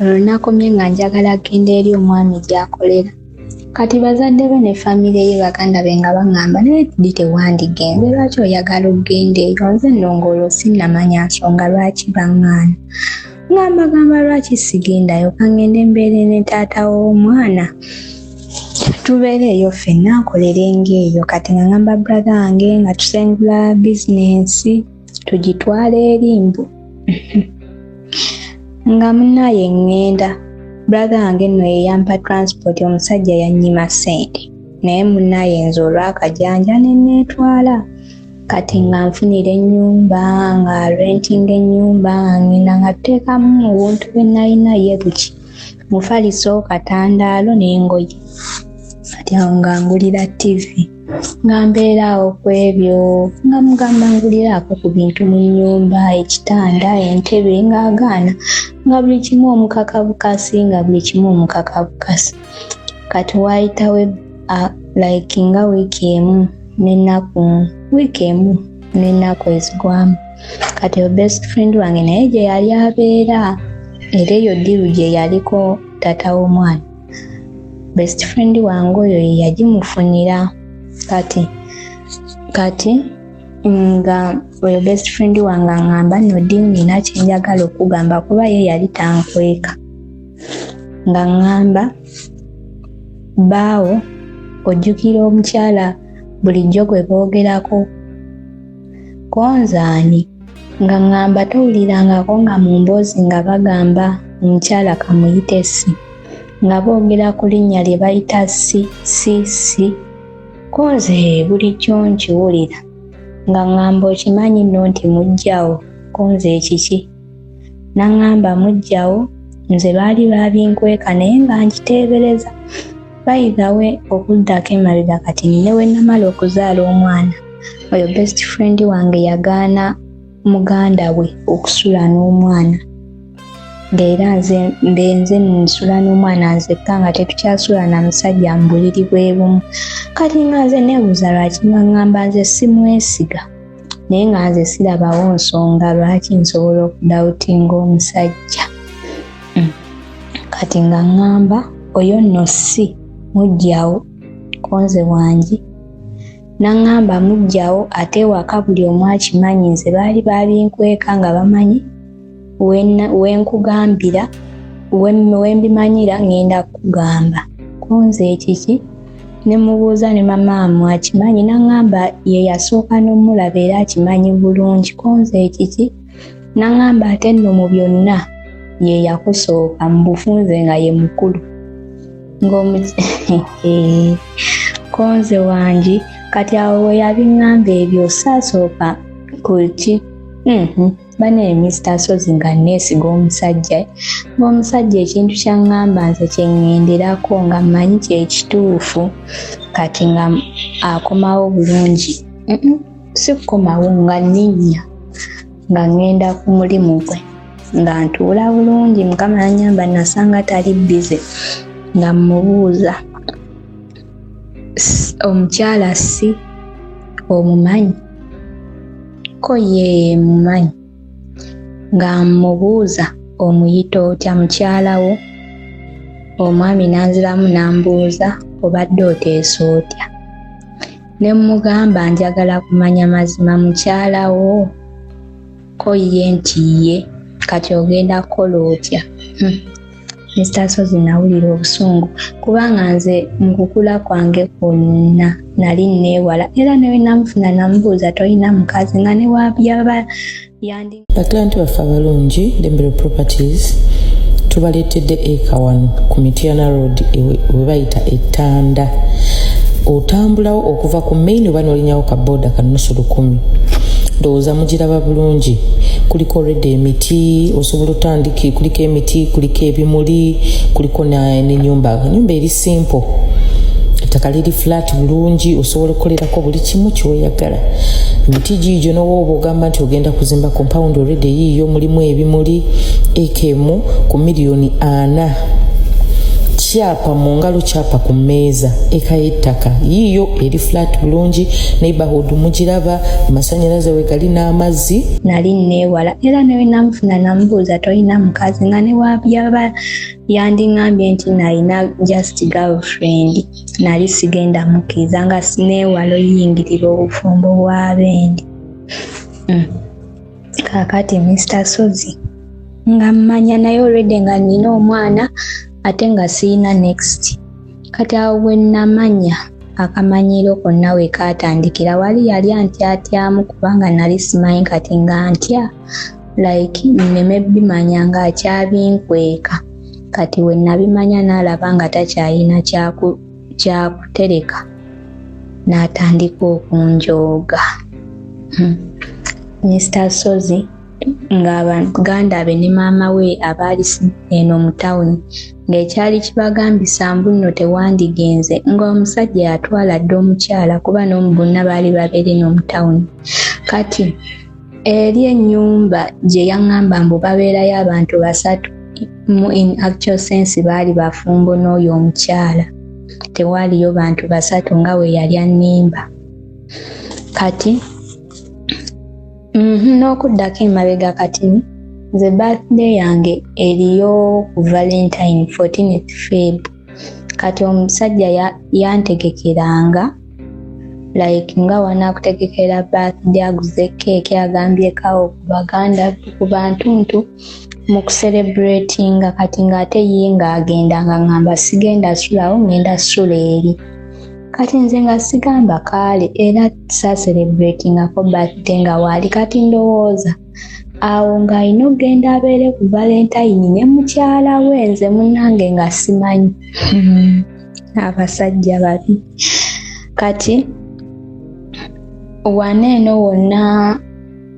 Olwo nakomye nga njagala kugenda eri omwami gy'akolera. Kati bazadde be ne famire ye, baganda be nga baŋŋamba, "Naye ddi tewandigenze? Lwaki oyagala okugenda eyo?" Nze nno ng'olwo sinnamanya nsonga lwaki baŋŋaana. Nga mbagamba, "Lwaki sigendayo? Kangende mbeere ne taata w'omwana, tubeere eyo ffenna, nkolerenga eyo." Kati nga ngamba brother wange nga tusengula bizinensi tugitwale eri mbu nga munaaye ŋŋenda. Brother wange nno yeyampa transport, omusajja yannyima ssente, naye munaaye nze olw'akajanja ne neetwala. Kati nga nfunira ennyumba, nga rentinga ennyumba, nga ŋŋenda nga tuteekamu obuntu bwe nalina, ye buki, mufaliso, katandaalo n'engoye. Kati awo nga ngulira ttivi, nga mbeera awo ku ebyo, nga mugamba nguliraako ku bintu mu nnyumba, ekitanda, entebe, ng'agaana, nga buli kimu omukaka bukasi, nga buli kimu omukaka bukasi. Kati waayitawo like nga wiiki emu n'ennaku, wiiki emu n'ennaku ezigwamu. Kati o best friend wange naye gye yali abeera, era eyo deal gye yaliko taata w'omwana, best friend wange oyo ye yagimufunira. Kati nga oyo best friend wange aŋŋamba, "Nno deal, nina kyenjagala okugamba," kuba ye yali tankweka. Nga ŋŋamba, "Baawo ojjukira omukyala bulijjo gwe boogerako konzaani?" Nga ŋŋamba, "Towulirangako nga mu mboozi nga bagamba omukyala kamuyite si, nga boogera ku linnya lye bayita si si si?" Konze bulijjo nkiwulira. Nga ŋŋamba, "Okimanyi nno nti mujjawo?" Konze ekiki? N'aŋŋamba, "Muggyawo nze baali baabinkweka naye nga nkiteebereza." By the way, okuddako emabega, kati ne we namala okuzaala omwana, oyo best friend wange yagaana muganda we okusula n'omwana, ng'era nze mbenze nsula n'omwana nzekka, nga tetukyasula na musajja mu buliri bwe bumu. Kati nga nze neebuuza lwaki, nga ŋŋamba nze simwesiga, naye nga nze sirabawo nsonga lwaki nsobola okudoubtinga omusajja. Kati nga ŋŋamba, "Oyo nno si muggyawo?" Konze wangi. N'aŋŋamba, "Muggyawo, ate ewaka buli omu akimanyi, nze baali baabinkweka nga bamanyi wenkugambira wembimanyira ŋŋenda kukugamba." Konze ekiki? Ne mubuuza ne mamaamu akimanyi, n'aŋŋamba ye yasooka n'omulaba era akimanyi bulungi. Konze ekiki? N'aŋŋamba, "Ate nno mu byonna ye yakusooka mu bufunze nga ye mukulu." Konze wangi. Kati awo we yabiŋŋamba ebyo, saasooka kuki. Bane Mr Sozi, nga neesiga omusajja, ng'omusajja ekintu kyaŋŋamba nze kye ŋŋenderako, nga mmanyi kyekituufu. Kati nga akomawo bulungi, si kukomawo, nga nninnya nga ŋŋenda ku mulimu gwe, nga ntuula bulungi. Mukama yanyamba nasanga tali busy. Nga mmubuuza, "Omukyala si omumanyi?" Ko ye mumanyi. Nga mmubuuza, "Omuyita otya, mukyala wo?" Omwami n'anziramu n'ambuuza, "Obadde oteesa otya?" Ne mmugamba, "Njagala kumanya mazima, mukyala wo?" Ko ye nti ye. "Kati ogenda kukola otya?" Mr Sozi, nawulira obusungu, kubanga nze mu kukula kwange kwonna nali neewala, era ne namufuna namubuuza, "Tolina mukazi?" Nga ne wabyaba yandi. Baclient baffe abalungi, Dembero Properties tubaleetedde eka wano ku Mityana Road, we bayita Ettanda. Otambulawo okuva ku main oba n'olinyawo ka boda ka nusu lukumi, ndowooza mugiraba bulungi. Kuliko already emiti, osobola otandika, kuliko emiti, kuliko ebimuli, kuliko nenyumba. Nyumba eri simple, ettaka liri flat bulungi, osobola okukolerako buli kimu kyoyagala. Emiti giigyo, nowooba ogamba nti ogenda kuzimba compound, already yiiyo, mulimu ebimuli. Eka emu ku 40 million. Kyapa mu ngalo, kyapa ku mmeeza, eka y'ettaka yiiyo eri flat bulungi, neighborhood mugiraba, amasanyalaze wegali n'amazzi. Nali neewala era newe namufuna namubuuza, "Tolina mukazi?" Nga ne yaba yandiŋŋambye nti nalina just girlfriend, nali sigenda mukkiriza, nga sineewala oyingirira obufumbo bw'abendi. Kaakati Mr Sozi nga mmanya naye already nga nina omwana ate nga siyina next. Kati awo bwe namanya akamanyiiro konna we kaatandikira, wali yali antyatyamu kubanga nali simanyi. Kati nga ntya like nneme bimanya ng'akyabinkweka. Kati we nabimanya n'alaba nga takyalina kyakutereka, n'atandika okunjooga. Mr Sozi nga baganda be ne maama we abaali eno mu tawuni, ng'ekyali kibagambisa mbu nno tewandigenze, ng'omusajja yatwala dda omukyala, kuba n'omu bonna baali babeera eno mu tawuni. Kati eri ennyumba gye yaŋŋamba mbu babeerayo abantu basatu, mu in actual sense baali bafumbo n'oyo omukyala, tewaaliyo bantu basatu nga we yali annimba. Kati n'okuddako emabega, kati nze birthday yange eriyo ku Valentine, 14 Feb. Kati omusajja yantegekeranga like nga wanaakutegekera birthday, aguze keeki, agambyekawo ku baganda, ku bantuntu mu kucelebratinga. Kati ng'ate ye ng'agenda nga ŋŋamba sigenda sulawo, ŋŋenda sula eri. Kati nze nga sigamba kaale, era saacelebratingako birthday nga waali. Kati ndowooza awo ng'alina okugenda abeere ku Valentine ne mukyala we, nze munnange nga simanyi. Abasajja babi. Kati wano eno wonna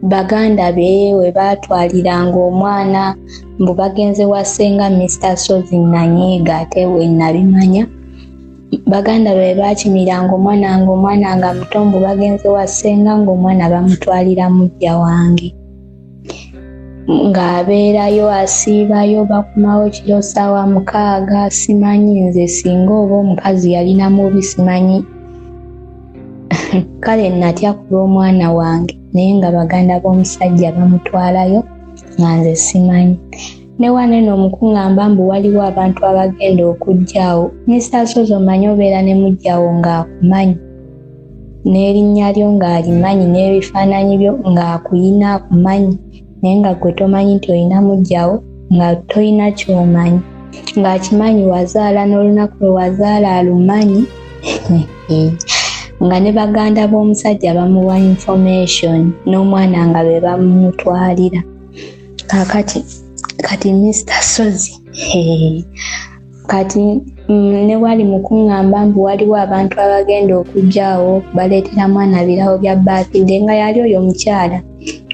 baganda be we baatwaliranga omwana mbu bagenze wa ssenga Mr Sozi, nanyiiga. Ate we nabimanya, baganda be baakimiranga omwana, nga omwana nga muto, mbu bagenze wa ssenga, ng'omwana bamutwalira muggya wange, ng'abeerayo asiibayo, bakomawo kiro ssaawa 6. Simanyi nze singa oba omukazi yalina mubi, simanyi. Kale natya ku lw'omwana wange, naye nga baganda b'omusajja bamutwalayo nga nze simanyi. Ne wano eno omukuŋŋamba mbu waliwo abantu abagenda okujjaawo. Mr Sozi, omanyi obeera ne muggyawo ng'akumanyi n'erinnya lyo ng'alimanyi n'ebifaananyi byo ng'akuyina akumanyi, naye nga gwe tomanyi nti olina muggyawo, nga toyina ky'omanyi, ng'akimanyi wazaala n'olunaku lwe wazaala alumanyi, nga ne baganda b'omusajja bamuwa information n'omwana nga be bamutwalira. Kaakati kati Mr Sozi kati ne wali mu kuŋŋamba mbu waliwo abantu abagenda okujjaawo baleetera mwana birabo bya birthday, nga yali oyo omukyala,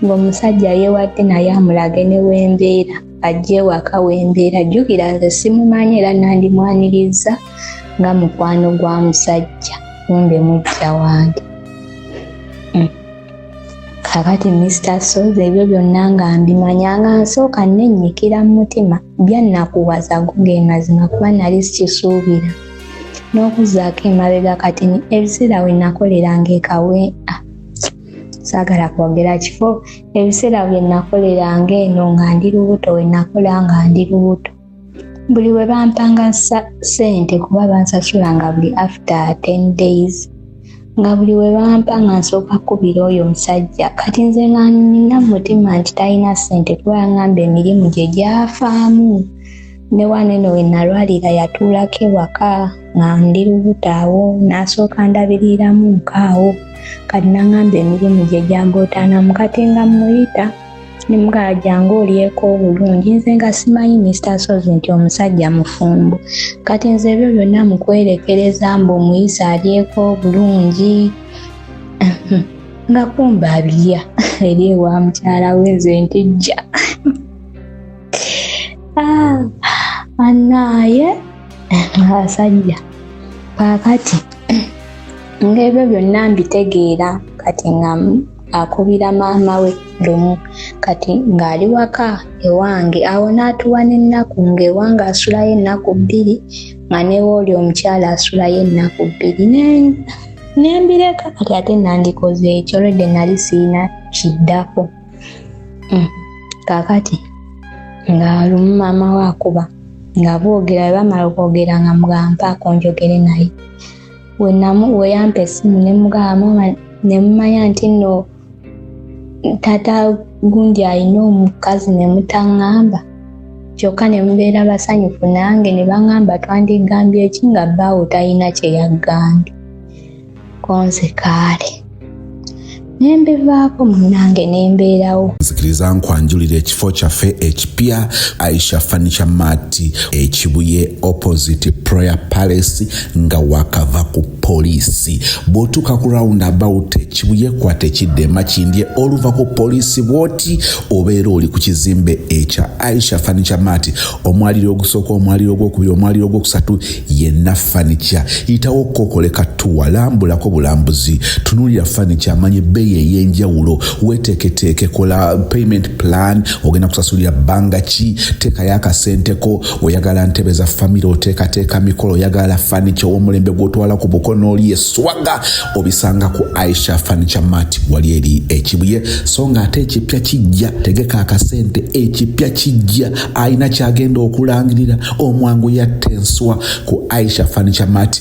ng'omusajja yeewadde naye amulage ne wembeera, ajje ewaka wembeera. Jjukira nze simumanyi, era nandimwaniriza nga mukwano gwa musajja, kumbe muggya wange. Kakati Mr Sozi ebyo byonna nga mbimanya, nga nsooka nennyikira mu mutima, byannakuwaza go ge mazima, kuba nali sikisuubira. N'okuzzaako emabega, kati ebiseera we nakoleranga ekawe, ah, saagala kwogera kifo, ebiseera bye nakoleranga eno nga ndi lubuto, we nakola nga ndi lubuto, buli we bampanga ssente, kuba bansasulanga buli after 10 days, nga buli we bampa nga nsooka kkubira oyo omusajja. Kati nze nga nina mu mutima nti talina ssente, kuba yaŋŋamba emirimu gye gyafaamu. Ne wano eno we nalwalira yatuulako ewaka nga ndi lubuto awo, n'asooka ndabiriramu nkaawo. Kati naŋŋamba emirimu gye gyambootaanamu. Kati nga mmuyita nemugamba, "Jangu olyeko obulungi." Nze nga simanyi Mr Sozi nti omusajja mufumbo. Kati nze ebyo byonna mukwerekereza mbu omuyise alyeko obulungi, nga kumba abirya eri ewa mukyala we, nze ntijja. Ah, annaaye abasajja. Kaakati ng'ebyo byonna mbitegeera, kati nga Akubira maama we lumu kati ng'ali waka ewange awo n'atuwa n'ennaku, ng'ewange asulayo ennaku 2, nga newooli omukyala asulayo ennaku 2. Nembireka kati ate nandikoze ekyo olwedde nali siina kiddako. Kaakati nga lumu maama we akuba nga boogera, bwe bamala okwogera nga mugamba mpaako njogere naye. We yampa essimu ne mugamba, maama, ne mumanya nti nno taata gundi alina omukazi ne mutaŋŋamba, kyokka ne mubeera basanyufu nange ne baŋŋamba twandigambye ki nga bbaawo talina kye yaggambye. Konze kaale ne mbivaako munnange ne mbeerawo. Nzikiriza nkwanjulira ekifo kyaffe ekipya, Aisha Furniture Mart, Ekibuye, opposite Prayer Palace, nga wakava ku poliisi. Bw'otuuka ku round about Ekibuye, kwata ekidda Emakindye, oluva ku poliisi bw'oti obeera oli ku kizimbe ekya Aisha Furniture Mart. Omwaliro ogusooka, omwaliro ogwokubiri, omwaliro ogwokusatu, yenna furniture. Yitawo kokoleka tuwa lambulako bulambuzi, tunuulira furniture, amanye ebbeeyi ey'enjawulo, weteeketeeke, kola payment plan, ogenda kusasulira bbanga ki, teekayo akasenteko. Oyagala ntebe za famire, oteekateeka mikolo, oyagala furniture ow'omulembe gw'otwala ku bukono, oli eswaga, obisanga ku Aisha Furniture Mart wali eri Ekibuye. So nga ate ekipya kijja, tegeka akasente, ekipya kijja, alina kyagenda okulangirira, omwangu yatta enswa ku Aisha Furniture Mart.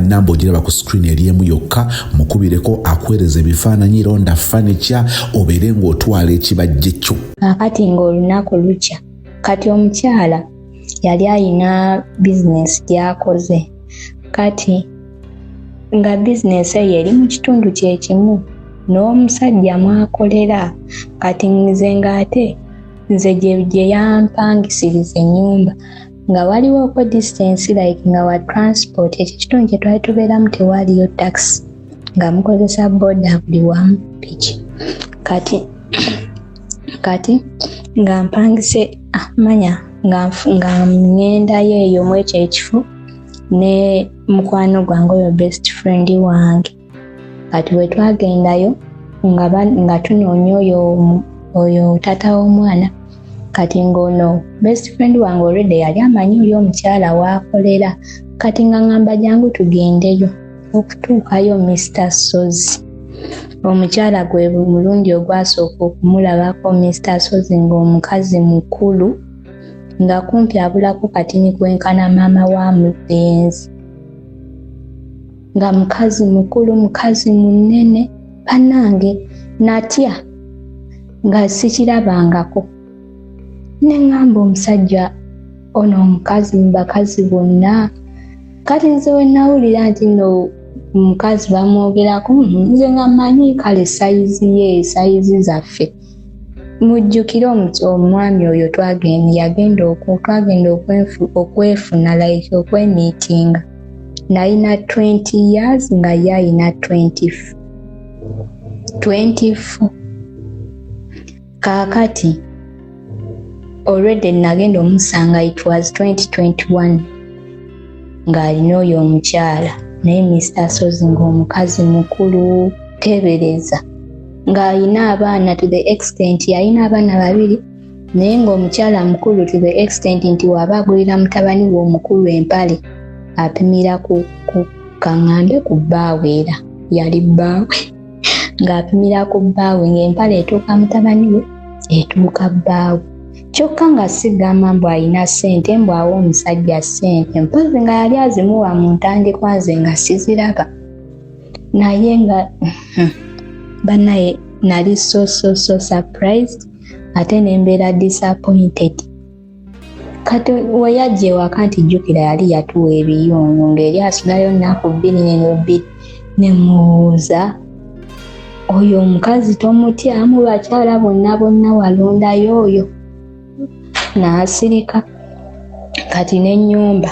Namba ogiraba ku screen eri emu yokka, mukubireko akuweereza ebifaananyi, londa furniture obeere ng'otwala ekibajje kyo. Kaakati ng'olunaku lukya, kati omukyala yali ayina bizinesi gy'akoze, kati nga bizinesi eyo eri mu kitundu kye kimu n'omusajja mw'akolera. Kati nze ng'ate nze gye yampangisiriza ennyumba nga waliwoko distance, like nga wa transport, ekyo ekitundu kye twali tubeeramu tewaaliyo taxi, nga mukozesa boda buli wamu, piki. Kati nga mpangise, manya nga ŋŋendayo eyo mu ekyo ekifo ne mukwano gwange oyo best friend wange. Kati bwe twagendayo nga tunoonya oyo taata w'omwana, kati ng'ono best friend wange already yali amanyi oli omukyala w'akolera. Kati nga ŋŋamba jangu tugendeyo. Okutuukayo, Mr Sozi, omukyala gwe mulundi ogwasooka okumulabako Mr Sozi, ng'omukazi mukulu, nga kumpi abulako katini kwenkana maama wa mulenzi, nga mukazi mukulu, mukazi munene. Bannange, natya nga sikirabangako. Ne ŋŋamba omusajja ono omukazi mu bakazi bonna. Kati nze we nawulira nti nno omukazi bamwogerako, nze nga mmanyi kale size ye, size zaffe. Mujjukire omwami oyo twagenda, yagenda, twagenda okwefuna, like okwemiitinga, nalina 20 years nga ye ayina 20 24. Kaakati already nagenda omusanga, it was 2021, ng'alina oyo omukyala. Naye Mr Sozi ng'omukazi mukulu, tebereza ng'alina abaana, to the extent yalina abaana babiri, naye ng'omukyala mukulu to the extent nti waba agulira mutabani we omukulu empale apimira ku kaŋŋambe ku bbaawe, era yali bbaawe, ng'apimira ku bbaawe, ng'empale etuuka mutabani we, etuuka bbaawe. Kyokka nga sigamba mbu alina ssente, mbu awa omusajja ssente, mpozi nga yali azimuwa mu ntandikwa, nze nga siziraba. Naye nga bannaye nali so so so surprised, ate nembeera disappointed. Kati we yajja ewaka, nti jjukira yali yatuwa ebiyungu, ng'eri asulayo nnaku 2 neno 2, ne mubuuza, oyo omukazi tomutyamu? Bakyala bonna bonna walondayo oyo? N'asirika. Kati n'ennyumba,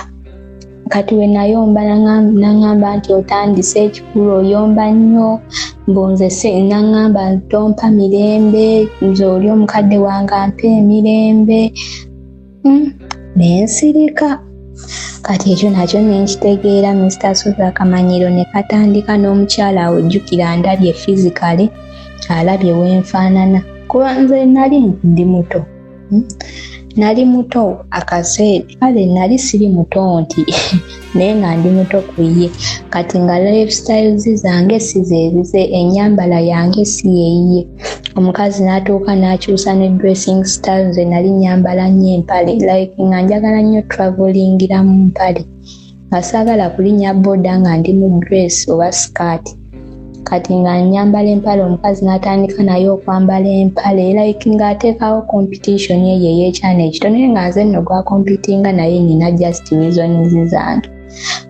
kati we nayomba naŋŋamba nti otandise ekikulu, oyomba nnyo, mbu nze naŋŋamba tompa mirembe, nze oli omukadde wange ampa emirembe. Nensirika. Kati ekyo nakyo nenkitegeera. Mr Sozi akamanyiro ne katandika n'omukyala awo. Jjukira ndabye physically. Alabye wenfaanana, kuba nze nali ndi muto, Nali muto akaseera, kale nali siri muto nti naye nga ndi muto ku ye. Kati nga lifestyles zange si zeezize, ennyambala yange si yeeyiye. Omukazi n'atuuka n'akyusa ne dressing style. Nze nali nnyambala nnyo empale, like nga njagala nnyo travelingira mu mpale, nga saagala kulinnya boda nga ndi mu dress oba skirt. Kati nga nyambala empale, omukazi n'atandika naye okwambala empale, like ng'ateekawo competition eyo ey'ekyana ekito. Naye nga nze nno gwacompetinga naye nina just reasons zange.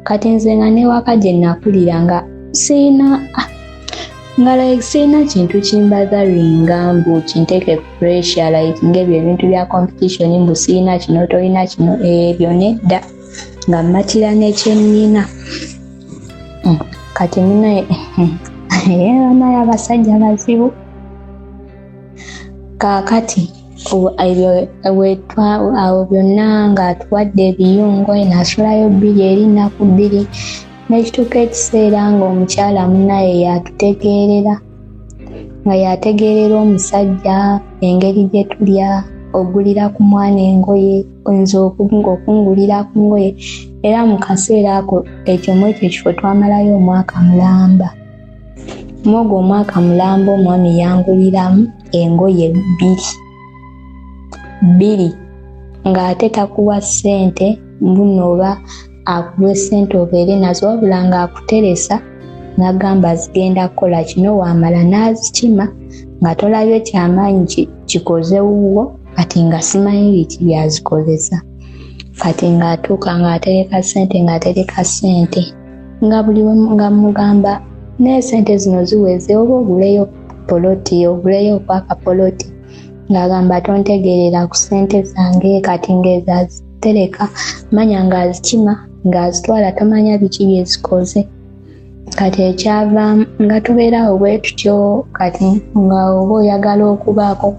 Kati nze nga newaka gye nakulira nga siina, nga like siina kintu kimbotheringa mbu kinteeke pressure, like ng'ebyo ebintu bya competition, mbu siina kino, tolina kino, ebyo nedda, nga mmatira n'ekyennina. Kati munaye, naye abasajja bazibu. Kaakati ebyo awo byonna ng'atuwadde ebiyungo, nasulayo 2 eri nnaku 2, n'ekituuka ekiseera ng'omukyala munnaye yatutegeerera, nga yategeerera omusajja engeri gye tulya, ogulira ku mwana engoye, nze okungulira ku ngoye. Era mu kaseera ako ekyo, mu ekyo ekifo twamalayo omwaka mulamba. Mu ogwo omwaka mulamba omwami yanguliramu engoye bbiri bbiri, ng'ate takuwa ssente mbuno oba akuwa ssente obeere nazo, wabula ng'akuteresa n'agamba zigenda kukola kino, waamala n'azikima nga tolabye kyamaanyi kikoze wuwo. Kati nga simanyi biki byazikozesa. Kati ng'atuuka ng'atereka ssente, ng'atereka ssente, nga buli nga mugamba naye ssente zino ziweze oba oguleyo poloti, oguleyo okwakapoloti, ng'agamba tontegeerera ku ssente zange. Kati ng'ezo azitereka, manya ng'azikima, ng'azitwala, tomanya biki byezikoze. Kati ekyavaamu nga tubeerawo bwe tutyo. Kati nga oba oyagala okubaako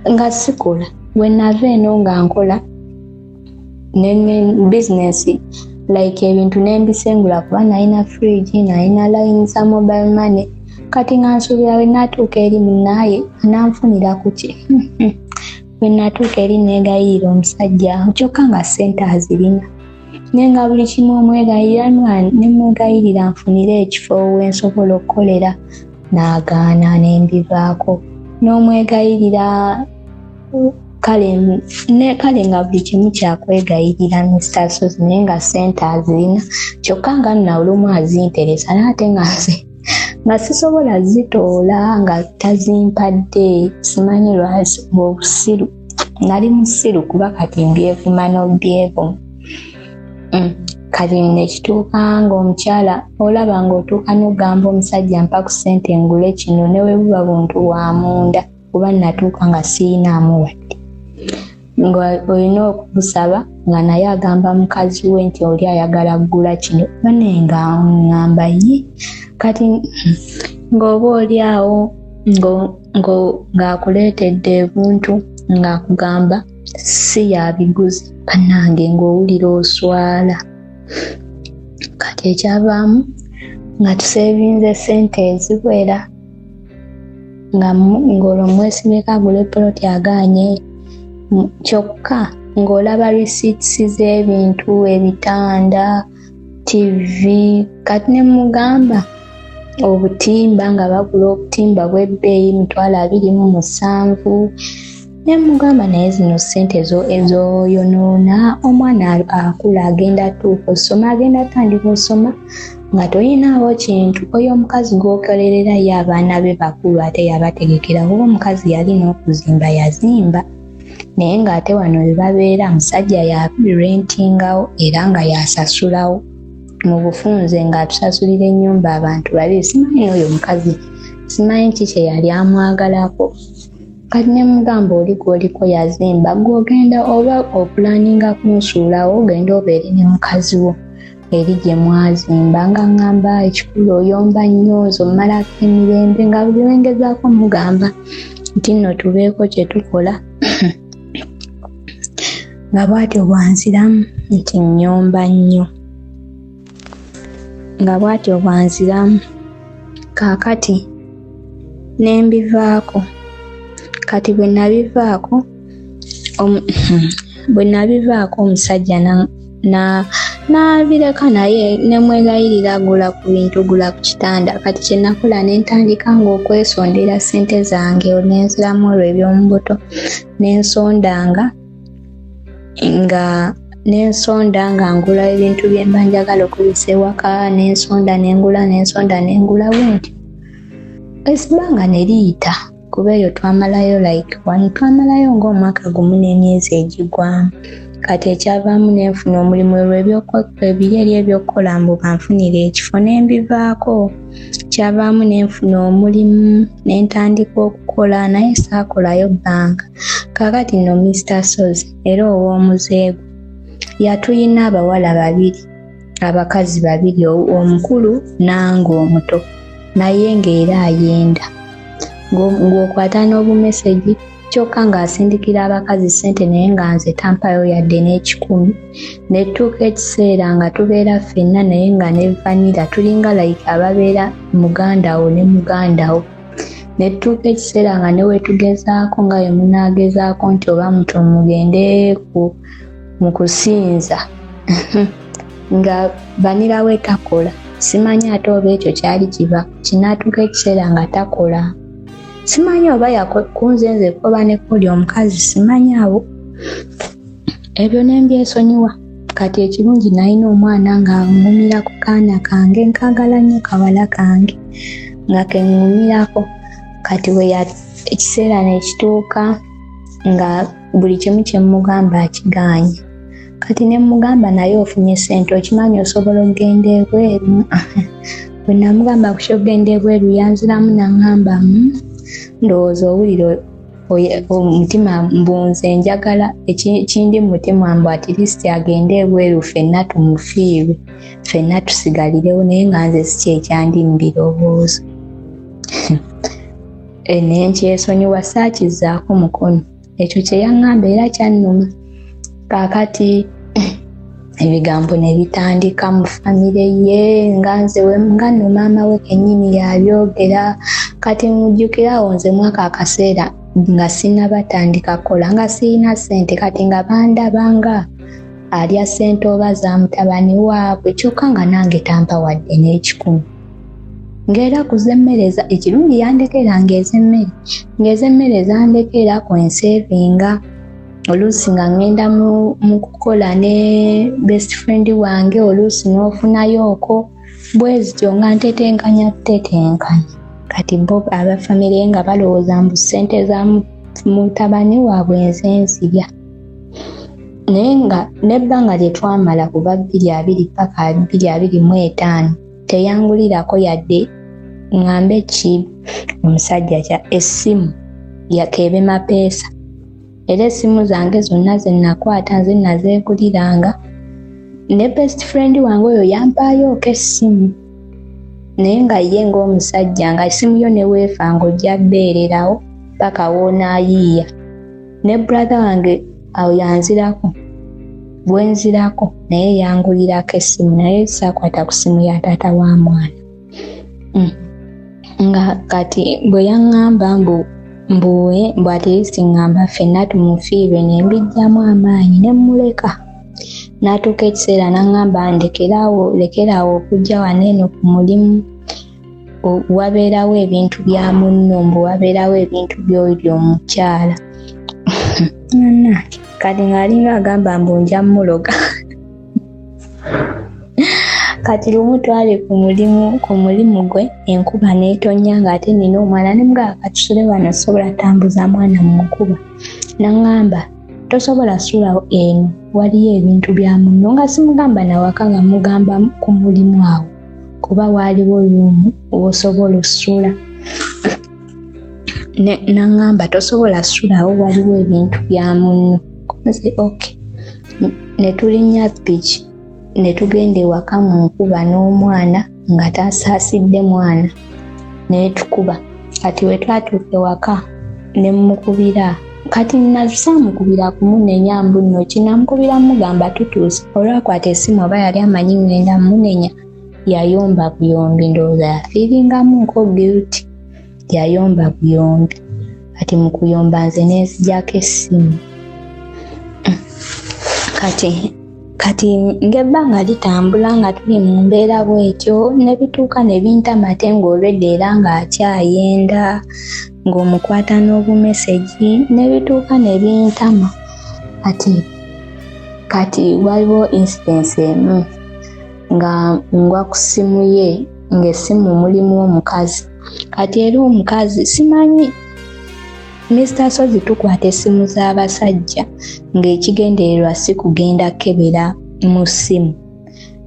nga sikola, we nava eno nga nkola ne bizinesi, like ebintu nembisengula, kuba nalina fridge, nalina line za mobile money. Kati nga nsuubira we natuuka eri munaaye ananfunira ku ki. Bwe natuuka eri neegayirira omusajja, kyokka nga ssente azirina, naye nga buli kimu omwegayirira. Nemwegayirira nfunire ekifo wensobola okukolera, n'agaana, nembivaako. N'omwegayirira, kale ne kale nga buli kimu kyakwegayirira Mr Sozi, naye nga ssente azirina, kyokka nga nna olumu azinteresa, naye ate nga nze nga sisobola zitoola nga tazimpadde. Simanyi lwaki obusiru, nali musiru, kuba kati mbyevuma n'obyevuma. Kati nekituuka ng'omukyala olaba ng'otuuka n'ogamba omusajja mpa ku ssente ngule kino, ne bwe buba buntu bwa munda, kuba natuuka nga siyinaamu wadde, nga olina okubusaba, nga naye agamba mukazi we nti oli ayagala kugula kino. Bane nga ŋŋamba ye, kati ng'oba oli awo ng'akuleetedde ebintu ng'akugamba si yabiguze. Bannange, ng'owulira oswala. Kati ekyavaamu nga tusevinze ssente eziwera, ng'olwo mwesibyeko agula epoloti, agaanye. Kyokka ng'olaba receipts z'ebintu, ebitanda, TV. Kati ne mugamba obutimba, nga bagula obutimba bw'ebbeeyi 270,000. Ne mugamba naye zino ssente ezoyonoona, omwana akula agenda atuuka osoma, agenda atandika osoma nga toyinaawo kintu. Oyo omukazi gw'okolerera ye abaana be bakulu, ate yabategekera, kuba omukazi yalina okuzimba, yazimba, naye ng'ate wano we babeera musajja yarentingawo era nga yasasulawo mu bufunze, ng'atusasulira ennyumba abantu babiri. Simanyi n'oyo omukazi, simanyi ki kye yali amwagalako. Kati ne mugamba oli gw'oliko yazimba, gw'ogenda oba opulaninga kunsuulawo, ogenda obeere ne mukazi wo eri gye mwazimba. Nga ŋŋamba ekikulu oyomba nnyo, nze ommalako emirembe, nga buli lwengezaako mugamba nti nno tubeeko kye tukola, nga bw'atyo bwanziramu nti nnyomba nnyo, nga bw'atyo bwanziramu. Kaakati Ne mbivaako. Kati bwe nabivaako, bwe nabivaako omusajja n'abireka naye ne mwegayirira gula ku bintu, gula ku kitanda. Kati kye nakola ne ntandika ng'okwesondera ssente zange, ne nziramu olwo eby'omu buto, ne nsondanga nga nensonda nga ngula ebintu bye mba njagala okukozesa ewaka, nensonda nengula, nensonda nengula bwentyo, ebbanga ne liyita. Kuba eyo twamalayo like one, twamalayo ng'omwaka gumu n'emyezi egigwamu. Kati ekyavaamu nenfuna omulimu, olwo ebiri eri ebyokukola mbu banfunire ekifo nembivaako. Kyavaamu nenfuna omulimu nentandika okukola, naye saakolayo bbanga. Kaakati nno Mr Sozi era ow'omuzeegu yatuyina abawala babiri, abakazi babiri, omukulu nange omuto, naye ng'era ayenda ng'okwata n'obumesegi, kyokka ng'asindikira abakazi ssente, naye nga nze tampayo yadde n'ekikumi. Netuuka ekiseera nga tubeera ffenna, naye nga ne vanilla tulinga like ababeera mugandawo ne mugandawo. Netutuuka ekiseera nga ne wetugezaako nga bwe munaagezaako nti oba muto mugende mu kusinza, nga vanilla we takola. Simanyi ate oba ekyo kyali kiva kinaatuuka ekiseera nga takola, simanyi oba kunze nze oba ne kuli omukazi, simanyi awo. Ebyo ne mbyesonyiwa. Kati ekirungi nalina omwana nga ŋŋumira ku kaana kange, nkaagala nnyo kawala kange nga keŋŋumirako. Kati we ekiseera nekituuka nga buli kimu kye mmugamba akigaanye. Kati ne mmugamba, naye ofunye ssente, okimanyi osobola okugenda ebweru. Bwe namugamba ku kyokugenda ebweru, yanziramu naŋŋamba, ndowooza owulira omutima mbunze njagala kindi mu mutima mbu at least agende ebweru ffenna tumufiirwe, ffenna tusigalirewo, naye nga nze si kyekyandi mu birowoozo. Naye nkyesonyiwa, saakizzaako mukono. Ekyo kye yaŋŋamba era kyannuma. Kaakati ebigambo ne bitandika mu famire ye, nga nze nga nno maama we kennyini yabyogera. Kati mujjukirawo nze mwaka akaseera nga sinnabatandika kukola, nga siyina ssente, kati nga bandaba nga alya ssente oba za mutabani waabwe, kyokka nga nange tampa wadde n'ekikumi. Ng'era ku z'emmere, ekirungi yandekera ng'ez'emmere, ng'ez'emmere zandekera kwenseevinga. Oluusi nga ŋŋenda mu kukola ne best friend wange, oluusi n'ofunayo okwo bwe zityo, nga ntetenkanya tetenkanya. Kati bo aba famire nga balowooza mbu ssente za mutabani waabwe nze nzirya, naye nga n'ebbanga lye twamala kuva 2020 paka 2025 teyangulirako yadde ŋŋambe ki omusajja kya essimu yakeebe mapeesa. Era essimu zange zonna ze nakwata nze nazeeguliranga, ne best friend wange oyo yampaayooko essimu, naye nga ye ng'omusajja nga essimu yo neweefa ng'ojja bbeererawo paka woonaayiiya. Ne brother wange awo yanzirako bwenzirako, naye yangulirako essimu, naye saakwata ku ssimu ya taata wa mwana. Nga kati bwe yaŋŋamba mbu mbuwe mbu at least ŋŋamba ffenna tumufiirwe, ne mbijjamu amaanyi ne mmuleka. N'atuuka ekiseera n'aŋŋamba ndekeraawo, lekeraawo okujja wano eno ku mulimu, wabeerawo ebintu bya munno, mbu wabeerawo ebintu by'oli omukyala. Kati ng'alinga agamba mbu nja mmuloga. Kati lumu twali ku mulimu gwe, enkuba n'etonnya ng'ate nina omwana, ne mugamba katusule wano, sobola tambuza mwana mu nkuba. N'aŋŋamba tosobola sula eno, waliyo ebintu bya munno. Nga simugamba nawaka, nga mugamba ku mulimu awo, kuba waaliwo room w'osobola osula. N'aŋŋamba tosobola sulawo, waliwo ebintu bya munno. Nze okay, ne tulinnya piki ne tugenda ewaka mu nkuba n'omwana, nga tasaasidde mwana n'etukuba. Kati we twatuuka ewaka ne mmukubira. Kati nasaamukubira kumunenya mbu nno kinamukubira mugamba tutuuse. Olwakwata essimu, oba yali amanyi ŋŋenda munenya, yayomba buyombi, ndowooza yafiiringamu nko guilty. Yayomba buyombi. Kati mu kuyomba nze nenzijako essimu. Kati ng'ebbanga litambula nga tuli mu mbeera bw'etyo, ne bituuka ne bintama ate ng'olwedda era ng'akyayenda, ng'omukwata n'obumesegi, ne bituuka ne bintama. Kati waliwo incidence emu nga ngwa ku ssimu ye, ng'essimu mulimu omukazi. Kati era omukazi simanyi, Mr. Sozi, tukwata essimu z'abasajja ng'ekigendererwa si kugenda kukebera mu ssimu,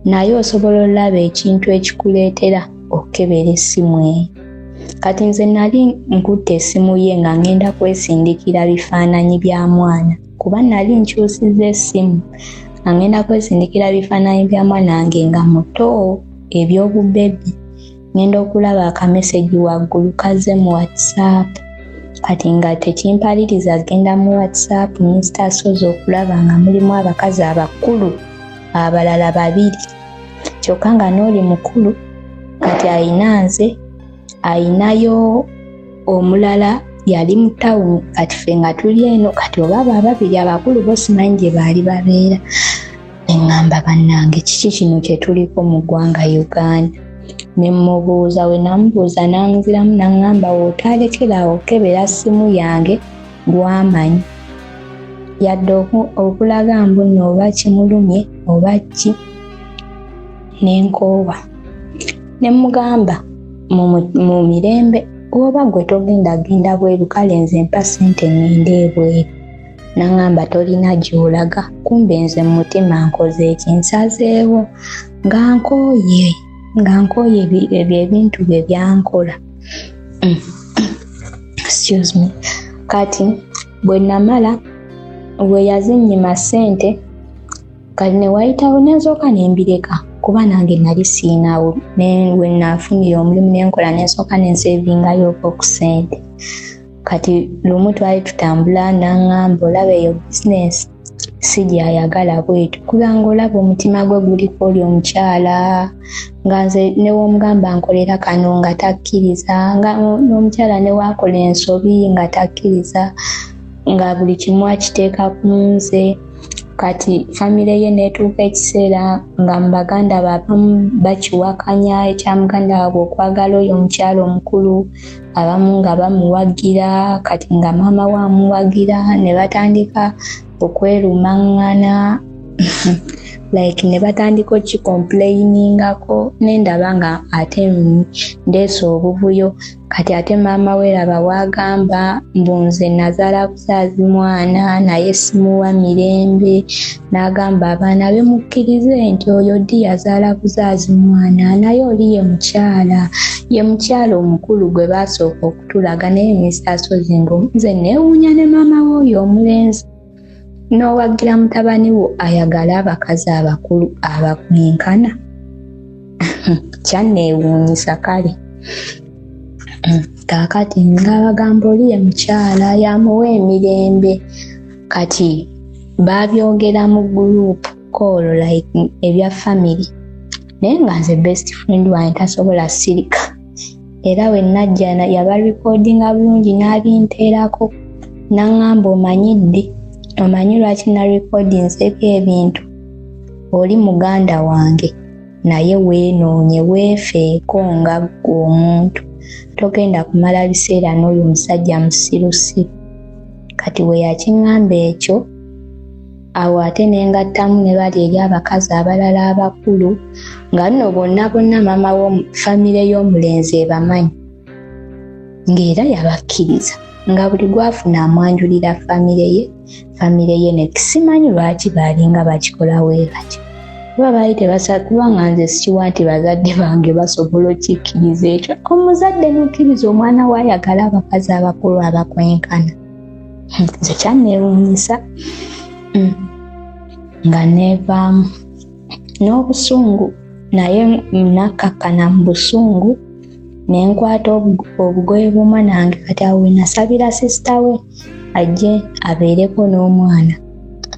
naye osobola olaba ekintu ekikuleetera okukebera essimu eyo. Kati nze nali nkutte essimu ye nga ngenda kwesindikira bifaananyi bya mwana, kuba nali nkyusizza essimu, nga ngenda kwesindikira bifaananyi bya mwana wange nga muto, eby'obubebi. Ngenda okulaba akamesegi waggulu kazze mu WhatsApp. Kati nga tekimpaliriza genda mu WhatsApp, Mr. Sozi, okulaba nga mulimu abakazi abakulu abalala babiri, kyokka nga n'oli mukulu. Kati ayina nze, ayinayo omulala yali mu tawuni, kati ffe nga tuli eno. Kati oba abo ababiri abakulu bo simanyi gye baali babeera. Neŋŋamba, bannange, kiki kino kye tuliko mu ggwanga Uganda? Ne mmubuuza. We namubuuza n'anziramu n'aŋŋamba, w'otaalekera okukebera ssimu yange gwamanyi yadde okulaga mbu nno oba kimulumye oba ki. Nenkoowa ne mugamba mu mirembe, oba gwe togenda genda bweru, kale nze mpa ssente ŋŋende ebweru. Naŋŋamba tolina gy'olaga. Kumbe nze mu mutima nkoze eki? Nsazeewo nga nkooye ebyo ebintu bye byankola. Excuse me. Kati bwe namala, bwe yazinnyima ssente, kati ne wayitawo nensooka nembireka, kuba nange nali siinawo. We naafunira omulimu nenkola, nensooka nensevingayo ku ssente. Kati lumu twali tutambula, naŋŋamba, olaba eyo bizinesi si gyayagala bwetu, kubanga olaba omutima gwe guliko oli omukyala, nga nze newomugamba nkolera kano nga takkiriza, nga n'omukyala newakola ensobi nga takkiriza, nga buli kimu akiteeka ku nze. Kati famire ye neetuuka ekiseera nga mu baganda abamu bakiwakanya ekya muganda waabwe okwagala oyo omukyala omukulu, abamu nga bamuwagira. Kati nga maama we amuwagira, ne batandika okwerumaŋŋana, like ne batandika okicomplainingako. Nendaba nga ate ndeesa obuvuyo. Kati ate maama we raba waagamba mbu nze nazaala buzaazi mwana naye simuwa mirembe. N'agamba abaana be mukkirize nti oyo ddi yazaala buzaazi mwana, naye oli ye mukyala omukulu gwe baasooka okutulaga. Naye Mr. Sozi, ngo nze neewuunya ne maama we oyo omulenzi, n'owagira mutabani wo ayagale abakazi abakulu abakwenkana. Kyanneewuunyisa. Kale kaakati ng'abagamba oli ye mukyala yamuwa emirembe. Kati baabyogera mu group call, like ebya family, naye nga nze best friend wange tasobola sirika. Era we najja yaba recordinga bulungi n'abinteerako, n'aŋŋamba, omanyi ddi, omanyi lwaki na recordinze ebyo ebintu? Oli muganda wange, naye weenoonye, weefeeko nga ggwe omuntu, togenda kumala biseera n'oyo omusajja musirusiru. Kati we yakiŋŋamba ekyo awo, ate nengattamu ne bali eri abakazi abalala abakulu, nga nno bonna bonna maama famire y'omulenzi ebamanyi, ng'era yabakkiriza, nga buli gwafuna amwanjulira famire ye. Ne simanyi lwaki baalinga bakikola bwe batyo, kuba baali tebasa, kubanga nze sikiwa nti bazadde bange basobola okikkiriza ekyo. Omuzadde n'okkiriza omwana we ayagala abakazi abakulu abakwenkana, nze kyanneewuunyisa. Nga neevaamu n'obusungu, naye nakkakkana mu busungu ne nkwata obugoye bw'omwana wange. Kati awo we nasabira sister we ajje abeereko n'omwana,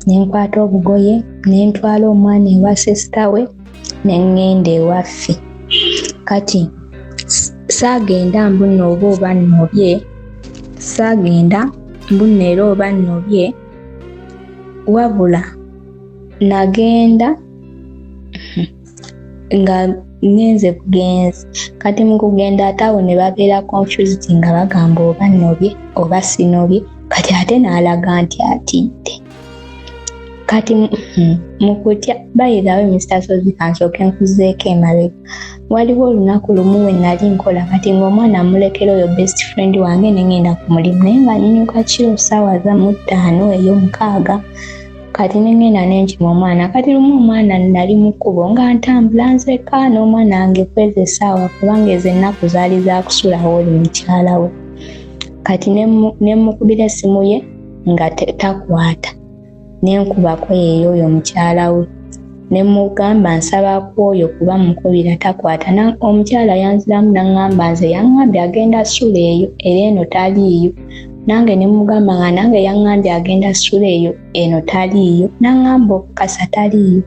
ne nkwata obugoye ne ntwala omwana ewa sister we, ne ŋŋenda ewaffe. Kati Saagenda mbu nno oba oba nnobye, saagenda mbu nno era oba nnobye, wabula nagenda nga ngenze bugenzi. Kati mu kugenda ate awo ne babeera confused nga bagamba oba nnobye oba sinobye, kati ate n'alaga nti atidde. Kati mu kutya, by the way, Mr Sozi, kansooke nkuzeeko emabega. Waliwo olunaku lumu we nali nkola, kati ng'omwana amulekera oyo best friend wange, ne ngenda ku mulimu, naye nga nyinyuka kiro ssaawa za mu 5 ey'omukaaga. Kati ne ngenda ne nkima omwana. Kati lumu omwana nali mu kkubo nga ntambula nzeka n'omwana wange kweza essaawa, kubanga ezo ennaku zaali za kusulawo oli mukyala we. Kati ne mmukubira essimu ye nga takwata, ne nkubako yeeyo oyo mukyala we, ne mugamba nsaba ku oyo kuba mukubira takwata. Omukyala yanziramu n'aŋŋamba nze yaŋŋambye agenda sula eyo, era eno taliiyo. Nange ne mugamba nga nange yaŋŋambye agenda sula eyo, eno taliiyo. N'aŋŋamba okukasa taliiyo.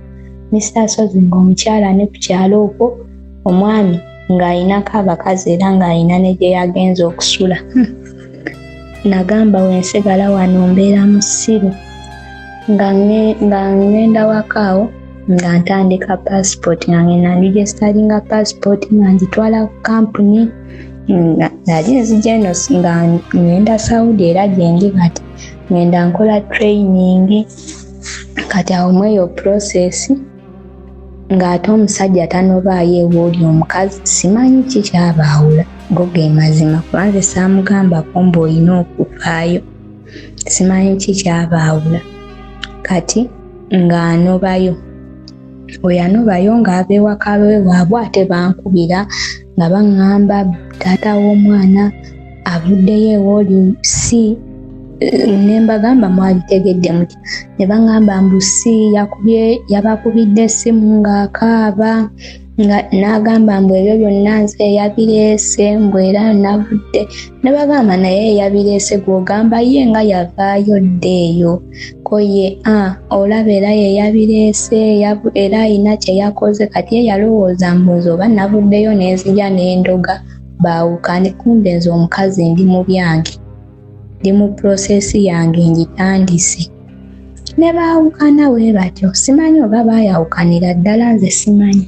Mr Sozi, ng'omukyala ne ku kyalo okwo omwami ng'ayinako abakazi era ng'ayina ne gye yagenze okusula. Nagamba wensigala wano mbeera musiru. Nga ŋŋenda waka awo nga ntandika passport, nga ngenda nregisteringa passport, nga ngitwala ku kampuni. Nga nali nzija eno nga ŋŋenda Saudi, era gyendi kati ŋŋenda nkola training. Kati awo mu eyo process ng'ate omusajja tanobaayo ewooli omukazi, simanyi ki kyabaawula. Go ge mazima, kuba nze saamugambako mbu olina okuvaayo. Simanyi ki kyabaawula. Kati ng'anobayo, oyo anobayo ng'ava ewaka we waabwe, ate bankubira nga baŋŋamba taata w'omwana avuddeyo ewooli si. Ne mbagamba mwabitegedde mutya? Ne baŋŋamba mbu si yakubye, yabakubidde essimu ng'akaaba, nga n'agamba mbu ebyo byonna nze eyabireese, mbu era navudde. Ne bagamba naye eyabireese gw'ogamba ye nga yavaayo dda eyo, ko ye a olaba era ye yabireese, era ayina kye yakoze. Kati ye yalowooza mbu nze oba navuddeyo nenzija n'endoga baawukane, kumbe nze omukazi ndi mu byange, ndi mu process yange ngitandise. Ne baawukana we batyo. Simanyi oba baayawukanira ddala, nze simanyi.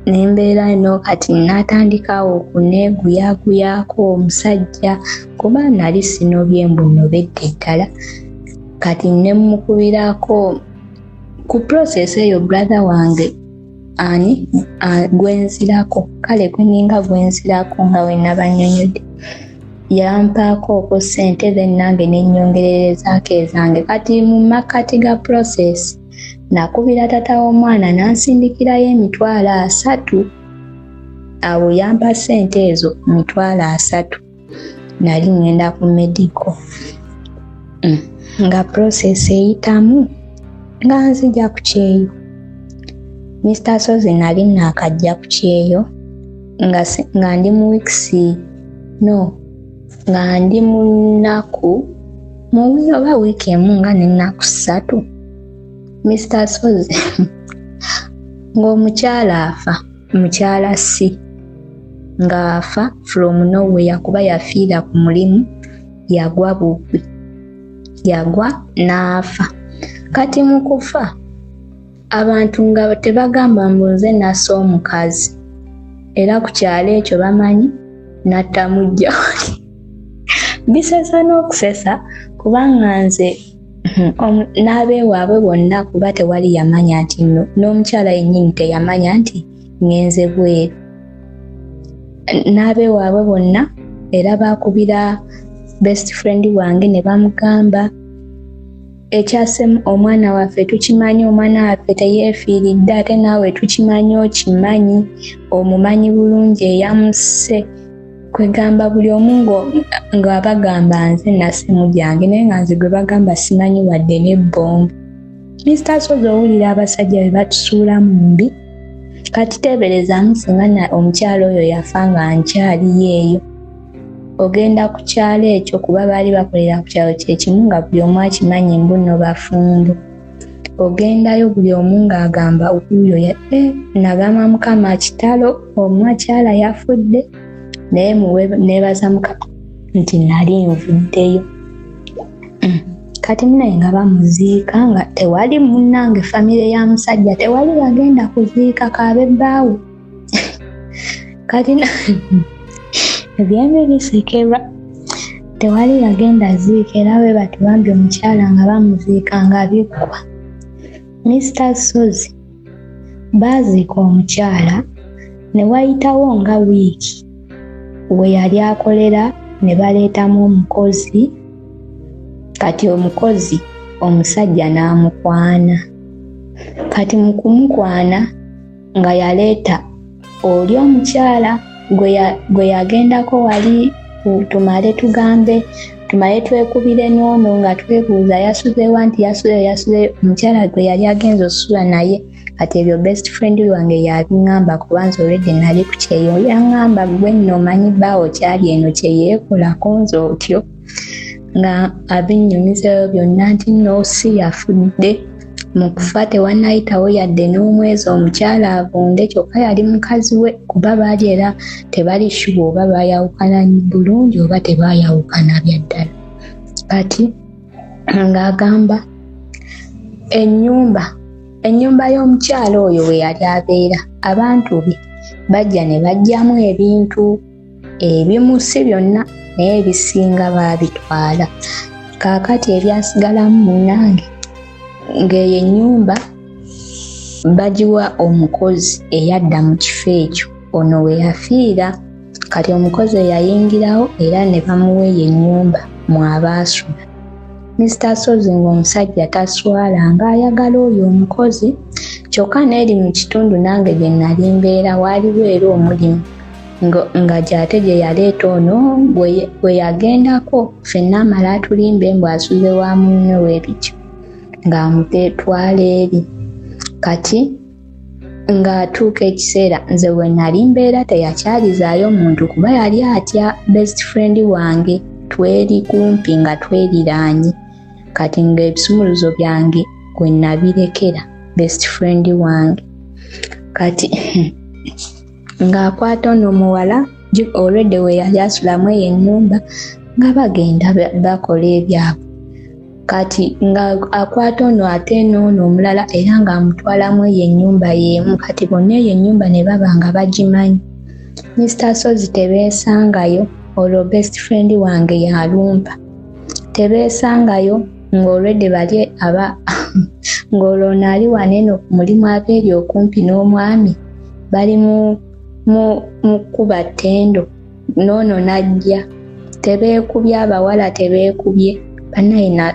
Nembeera eno kati n'atandikawo okuneeguyaguyaako omusajja, kuba nali sinobye mbu nnobedde ddala. Kati ne mmukubirako ku process eyo brother wange ani gwenzirako, kale gweninga gwenzirako nga we nabannyonnyodde, yampaako okwo ssente, then nange ne nnyongererezaako ezange. Kati mu makkati ga process nakubira tata w'omwana n'ansindikirayo 300,000. Awo yampa ssente ezo 300,000, nali ŋŋenda ku medical. Nga process eyitamu nga nzija ku kyeyo. Mr Sozi, nali naakajja ku kyeyo nga ndi mu weeks, no, nga ndi mu nnaku mu oba wiiki emu nga n'ennaku 3. Mr Sozi, ng'omukyala afa, mukyala si ng'afa from nowhere, kuba yafiira ku mulimu, yagwa bugwi, yagwa n'afa. Kati mu kufa abantu nga tebagamba mbu nze nassa omukazi, era ku kyalo ekyo bamanyi natta mujja wange. Bisesa n'okusesa, kubanga nze n'abeewaabwe bonna, kuba tewali yamanya nti nno, n'omukyala yennyini teyamanya nti ŋŋenze bweru. N'abeewaabwe bonna era baakubira best friend wange ne bamugamba ekyasemu omwana waffe tukimanyi, omwana waffe teyeefiiridde, ate naawe tukimanyi, okimanyi, omumanyi bulungi eyamusse. Kwegamba buli omu ng'abagamba nze nasse mugyange, naye nga nze gwe bagamba simanyi wadde n'ebbombo. Mr Sozi, owulira abasajja bwe batusuula mu mbi. Kati teeberezaamu singa omukyala oyo yafa nga nkyaliyo eyo, ogenda ku kyalo ekyo, kuba baali bakolera ku kyalo kyekimu, nga buli omu akimanyi mbu nno bafumbo. Ogendayo buli omu ng'agamba wuuyo. Nagamba Mukama, kitalo, omukyala yafudde, naye neebaza Mukama nti nali nvuddeyo. Kati munaye nga bamuziika, nga tewali munnange, famire ya musajja tewali bagenda kuziika, kaabe bbaawe. Kati ebyembi bisekerwa, tewali yagenda ziika, era bwe bati bambi omukyala nga bamuziika nga biggwa. Mr Sozi, baaziika omukyala ne wayitawo nga wiiki, we yali akolera ne baleetamu omukozi. Kati omukozi omusajja n'amukwana. Kati mu kumukwana nga yaleeta oli omukyala gwe yagendako wali, tumale tugambe, tumale twekubire n'ono nga twebuuza yasuzewa, nti yasuzeyo, yasuzeyo, omukyala gwe yali agenza osula naye. Kati ebyo best friend wange yabiŋŋamba, kuba nze already nali ku kyeyo. Yaŋŋamba, "Gwe nno omanyi bbaawo kyali eno kyeyeekolako nze otyo," nga abinnyumizayo byonna nti nno si yafudde. Mu kufa tewannayitawo yadde n'omwezi, omukyala avunde, kyokka yali mukazi we, kuba baali era tebali sure oba baayawukana bulungi oba tebaayawukana byaddala. Kati ng'agamba ennyumba y'omukyala oyo we yali abeera, abantu be bajja ne baggyamu ebintu ebimu, si byonna, naye ebisinga baabitwala. Kaakati ebyasigalamu munnange, ng'eyo ennyumba bagiwa omukozi eyadda mu kifo ekyo ono we yafiira. Kati omukozi eyayingirawo era ne bamuwa eyo ennyumba mw'abaasula. Mr Sozi, ng'omusajja taswala, ng'ayagala oyo omukozi, kyokka n'eri mu kitundu nange gye nali mbeera waaliwo era omulimu nga gy'ate gye yaleeta ono gwe yagendako. Ffenna amala atulimbe mbu asuze wa munne w'ebityo, ng'amutwala eri. Kati ng'atuuka ekiseera nze we nali mbeera teyakyalizaayo muntu, kuba yali atya best friend wange, tweri kumpi nga tweriraanye. Kati ng'ebisumuluzo byange gwe nabirekera best friend wange. Kati ng'akwata ono omuwala already we yali asulamu eyo ennyumba, nga bagenda bakola ebyabwe. Kati nga akwata ono ate n'ono omulala, era ng'amutwalamu eyo ennyumba y'emu. Kati bonna eyo ennyumba ne baba nga bagimanyi. Mr Sozi, tebeesangayo. Olwo best friend wange yalumpa, tebeesangayo, ng'olwedde bali aba ng'olwo ono ali wano eno ku mulimu, abeeri okumpi n'omwami bali mu kkuba ttendo, n'ono n'ajja, tebeekubye, abawala tebeekubye. Bannaye,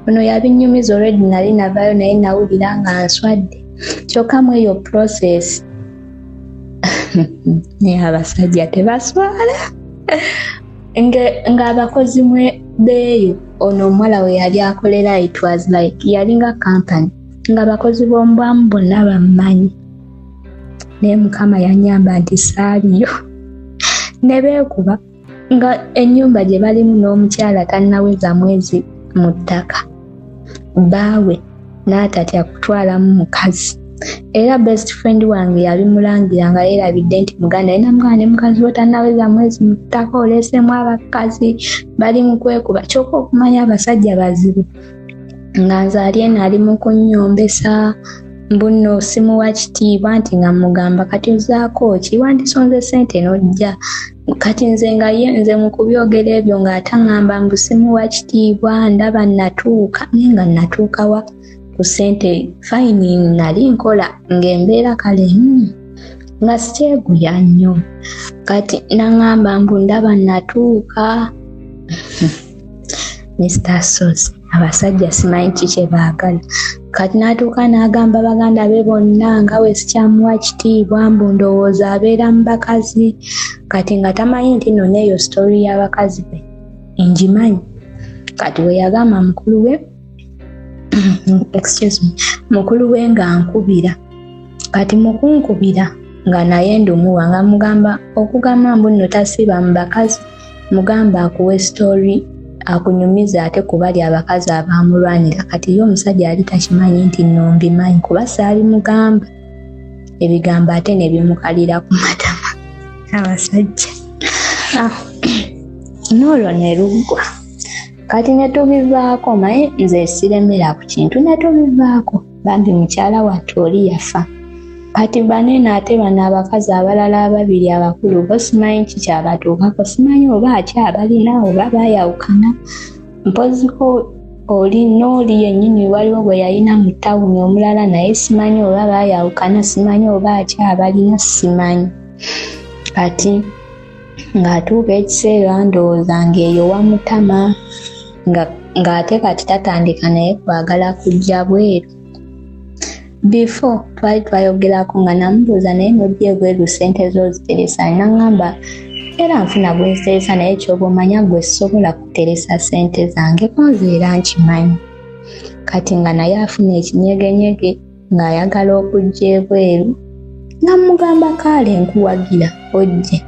ono yabinyumiza already nali navaayo, naye nawulira nga nswadde. Kyokka mu eyo process, naye abasajja tebaswala, ng'abakozi mwe beeyo ono omuwala we yali akolera, it was like yalinga company, ng'abakozi b'omubwamu bonna bammanyi. Naye Mukama yanyamba nti saaliyo ne beekuba, nga ennyumba gye balimu n'omukyala tannaweza mwezi mu ttaka, bbaawe n'atatya kutwalamu mukazi. Era best friend wange yabimulangira nga yeerabidde nti muganda ye, namugamba, "Ne mukazi wo tannaweza mwezi mu ttaka, oleesemu abakazi bali mu kwekuba." Kyokka okumanya abasajja bazibu, nga nze ali eno ali mu kunnyombesa mbu nno simuwa kitiibwa, nti nga mugamba, "Kati ozaako ki? Wandisonze ssente n'ojja." Kati nze nga ye nze mu kubyogera ebyo ng'ate aŋŋamba mbu simuwa kitiibwa, ndaba natuuka, naye nga natuuka wa ku ssente? Fine, nali nkola ng'embeera kale nga sikyeguya nnyo. Kati naŋŋamba mbu ndaba natuuka. Mr Sozi, abasajja simanyi ki kye baagala. Kati n'atuuka n'agamba baganda be bonna nga we sikyamuwa kitiibwa, mbu ndowooza abeera mu bakazi. Kati nga tamanyi nti nno n'eyo story y'abakazi be ngimanyi. Kati we yagamba mukulu we, excuse me, mukulu we nga nkubira. Kati mukunkubira nga naye ndumuwa, nga mugamba okugamba mbu nno tasiiba mu bakazi, mugamba akuwe story. Akunyumiza ate ku bali abakazi abaamulwanira. Kati ye omusajja yali takimanyi nti nno mbimanyi, kuba saabimugamba. Ebigambo ate ne bimukalira ku matama. Abasajja. N'olwo ne luggwa. Kati ne tubivaako, naye nze siremera ku kintu, ne tubivaako. Bambi mukyala wattu oli yafa. Kati banene ate bano abakazi abalala ababiri abakulu bo simanyi kikyabatuukako, simanyi oba akyabalina oba baayawukana. Mpoziko oli n'oli yennyini waliwo gwe yalina mu tawuni omulala, naye simanyi oba baayawukana, simanyi oba akyabalina, simanyi. Kati ng'atuuka ekiseera ndowooza ng'eyo wamutama, ng'ate kati tatandika naye kwagala kujja bweru. Before twali twayogerako nga namubuuza, naye n'ojja ebweru ssente zo oziteresa? N'aŋŋamba era nfuna bwe nziteresa, naye ky'oba omanya gwe sisobola kuteresa ssente zange, ko nze era nkimanyi. Kati nga naye afuna ekinyegenyege ng'ayagala okujja ebweru, nga mmugamba kaale nkuwagira ojje.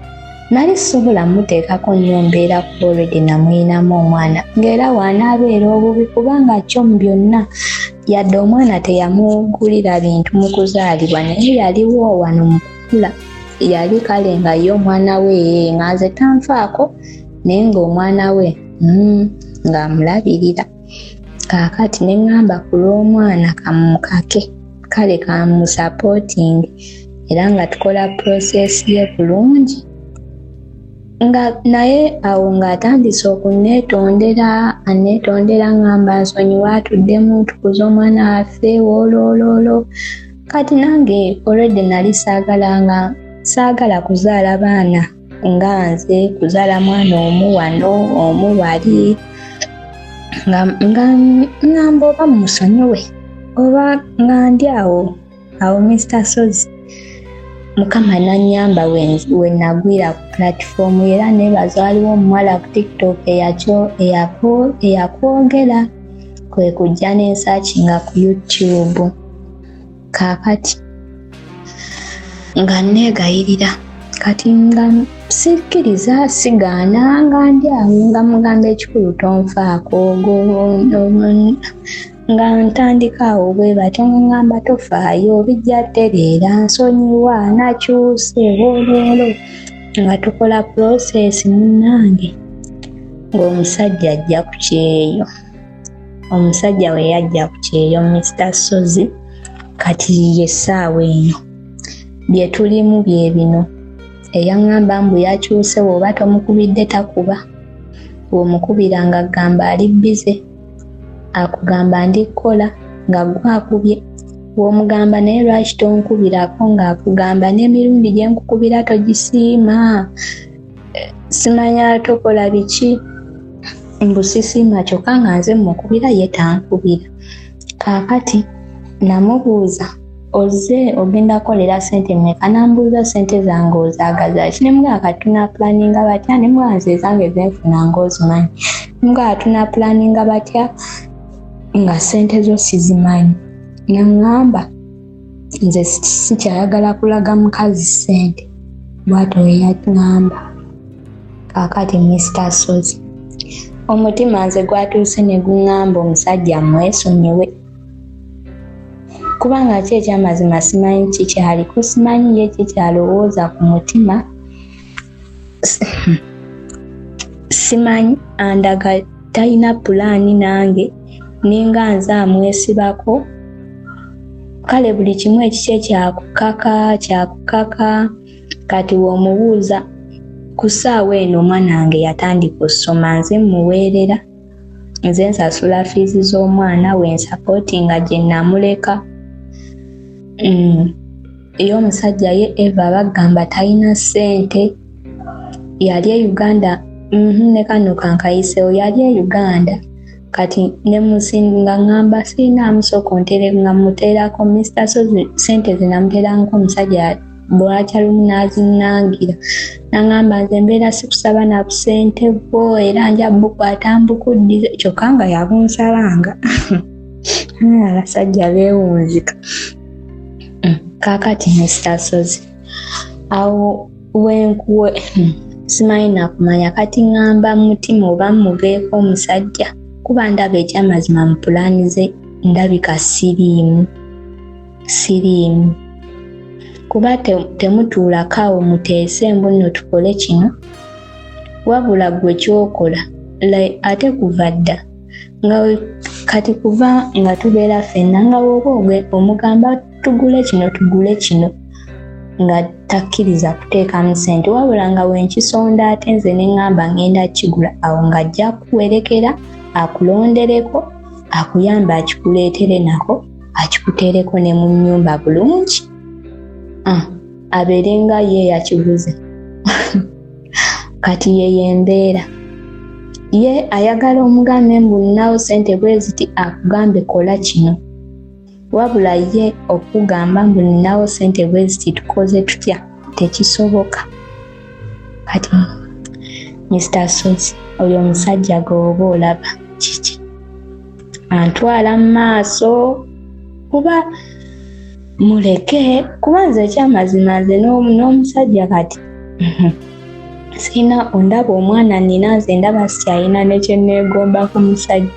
Nali sisobola mmuteekako nnyo mbeera kuba already namuyinamu omwana, ng'era w'anaabeera obubi kubanga kyo mu byonna yadde omwana teyamugulira bintu mu kuzaalibwa, naye yaliwo wano mu kukula. Yali kale nga ye omwana we nga nze tanfaako, naye ng'omwana we ng'amulabirira. Kaakati ne ŋŋamba ku lw'omwana kamukake, kale kamusupporting, era nga tukola process ye bulungi. Nga naye awo ng'atandise okunneetondera, anneetondera ŋŋamba nsonyiwa, atuddemu tukuze omwana waffe woolooloolo. Kati nange already nali saagala, nga saagala kuzaala baana nga nze kuzaala mwana omu wano omu wali, nga ŋŋamba oba musonyiwe oba nga ndi awo awo. Mr Sozi, Mukama nannyamba we nagwira ku platform, era neebaza waliwo omuwala ku TikTok eyakwogera, kwe kujja n'ensearchinga ku YouTube. Kaakati nga neegayirira, kati nga sikkiriza sigaana, nga ndi awo nga mugamba ekikulu tonfaako, nga ntandika awo bwe batyo, nga ŋŋamba tofaayo bijja tereera, nsonyiwa, nakyuse wooloolo, nga tukola process. Munnange, ng'omusajja ajja ku kyeyo. Omusajja we yajja ku kyeyo, Mr Sozi, kati ye essaawa eno bye tulimu bye bino. Eyaŋŋamba mbu yakyuse, bw'oba tomukubidde takuba, bw'omukubira ng'agamba ali busy, akugamba ndi kukola nga gwe akubye. Bw'omugamba naye lwaki tonkubirako, ng'akugamba n'emirundi gye nkukubira togisiima, simanya tokola biki, mbu sisiima, kyokka nga nze mukubira ye tankubira. Kaakati namubuuza, ozze ogenda kukolera ssente mmeka? Nambuuza ssente zange ozaagaza ki? Ne mugamba kati tunaplanninga batya? Ne mugamba nze ezange zenfuna ng'ozimanyi. Ne mugamba tunaplanninga batya nga ssente zo sizimanyi? Naŋŋamba nze sikyayagala kulaga mukazi ssente, bw'atyo we yaŋŋamba. Kaakati Mr Sozi, omutima nze gwatuuse ne guŋŋamba omusajja mwesonyiwe, kubanga ki ekyamazima simanyi kikyaliko, simanyi ye kikyalowooza ku mutima, simanyi andaga talina pulaani nange, ninga nze amwesibako. Kale buli kimu ekikye kyakukaka kyakukaka. Kati w'omubuuza ku ssaawa eno omwana wange yatandika ossoma, nze mmuweerera, nze nsasula fiizi z'omwana, we nsupportinga gye namuleka. Ye omusajja ye Eva bagamba talina ssente, yali e Uganda. Ne kano kankayiseewo, yali e Uganda. Kati ne musinga ŋŋamba sirinaamu, sooka ontere, nga muteerako Mr Sozi ssente ze namuteerangako. Omusajja bwakya lumu n'azinnangira, naŋŋamba nze mbeera sikusaba na busente bwo, era nja bukwata mbukuddize, kyokka nga yabunsabanga. Abasajja beewunzika. Kaakati Mr Sozi, awo wenkuwe Simanyi nakumanya kati ŋŋamba mu mutima oba mmuveeko omusajja kuba ndaba ekyamazima mu pulaani ze ndabika siriimu. Siriimu. Kuba temutuulako awo muteese mbu nno tukole kino, wabula ggwe ky'okola ate kuva dda nga kati kuva nga tubeera ffenna nga bw'oba omugamba tugule kino tugule kino nga takkiriza kuteekamu ssente, wabula nga wenkisonda ate nze ne ŋŋamba ŋŋenda kukigula, awo ng'ajja kuwerekera akulondereko akuyambe akikuleetere nako akikuteereko ne mu nnyumba bulungi, abeere nga ye yakiguze. Kati ye y'embeera ye ayagala omugambe mbu nnawo ssente bwe ziti akugambe kola kino, wabula ye okugamba mbu nnawo ssente bwe ziti tukoze tutya tekisoboka. Kati Mr. Sozi oyo omusajja gweoba olaba kiki antwala mu maaso kuba muleke, kuba nze ekyamazima nze n'omusajja kati sirina ondaba omwana nina nze ndaba sikyalina ne kye neegomba ku musajja,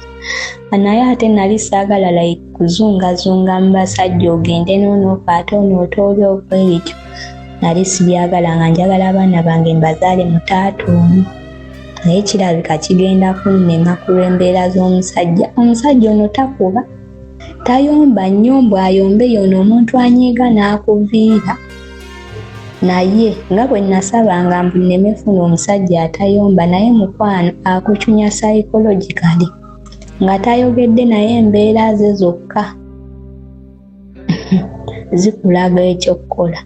naye ate nali saagala like kuzungazunga mu basajja ogende n'onoofa ate onootoole okwebityo, nali sibyagala nga njagala abaana bange mbazaale mu taata omu, naye kirabika kigenda kunnema ku lw'embeera z'omusajja. Omusajja ono takuba tayomba nnyo mbu ayombe, yono omuntu anyiiga n'akuviira, naye nga bwe nasabanga mbu nneme funa omusajja atayomba, naye mukwano akucunya psychologically nga tayogedde, naye embeera ze zokka zikulaga ekyokukola.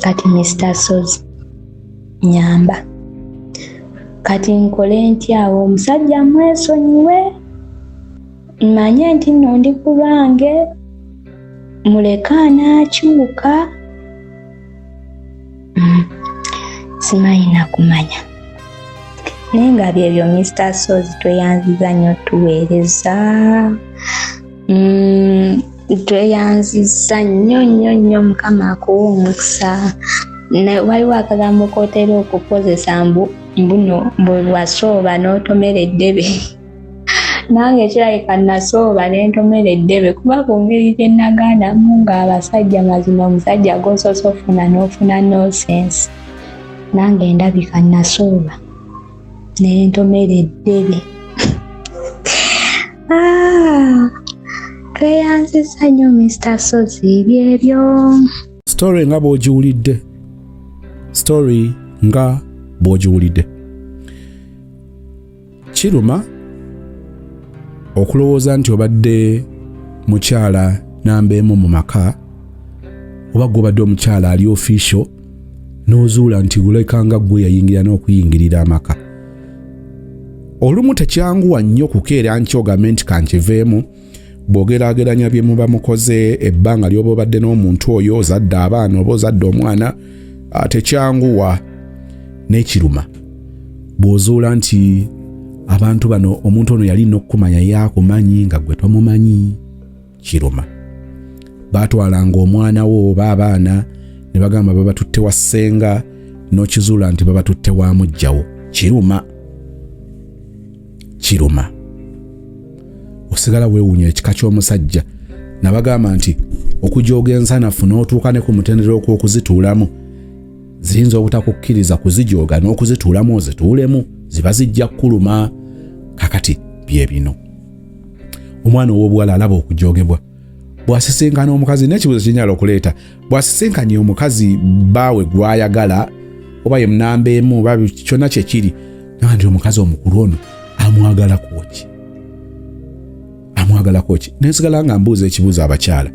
Kati Mr. Sozi nyamba, kati nkole ntya awo omusajja mwesonyiwe, mmanye nti nno ndi ku lwange, muleke anaakyuka. Simanyi nakumanya, naye nga byebyo. Mr. Sozi tweyanziza nnyo tuweereza, tweyanziza nnyo nnyo nnyo, Mukama akuwa omukisa. Waliwo akagambo k'otera okukozesa mbu mbuno bwe wasooba n'otomera eddebe, nange kirabika nasooba ne ntomera eddebe, kuba ku ngeri gye nagaanamu ng'abasajja, mazima omusajja gw'osoose ofuna n'ofuna nonsense, nange ndabika nasooba ne ntomera eddebe. Tweyanziza nnyo Mr. Sozi, byebyo. Story nga bw'ogiwulidde, story nga bw'ogiwulidde, kiruma okulowooza nti obadde mukyala namba emu mu maka, oba gwobadde omukyala ali official, n'ozuula nti gulekanga gwe yayingira n'okuyingirira amaka. Olumu tekyanguwa nnyo kukeera nki ogambe nti kankiveemu. Bw'ogeraageranya bye muba mukoze ebbanga ly'oba obadde n'omuntu oyo, ozadde abaana oba ozadde omwana, tekyanguwa n'ekiruma bw'ozuula nti abantu bano, omuntu ono yali n'okukumanya yakumanyi nga gwe tomumanyi. Kiruma. Baatwalanga omwana wo oba abaana ne bagamba babatutte wa ssenga, n'okizuula nti babatutte wa muggyawo. Kiruma, kiruma. Osigala weewuunya ekika ky'omusajja. Nabagamba nti okujooga ensanafu n'otuuka ne ku mutendera okw'okuzituulamu, ziyinza obutakukkiriza kuzijooga n'okuzituulamu ozituulemu, ziba zijja kukuluma. Kakati bye bino, omwana ow'obuwala alaba okujoogebwa bw'asisinkana omukazi, n'ekibuuzo kinyala okuleeta, bw'asisinkanye omukazi bbaawe gw'ayagala, oba ye munamba emu oba kyonna kyekiri, naa nti omukazi omukulu ono amwagalako ki, amwagalako ki? Nensigala nga mbuuza ekibuuzo abakyala,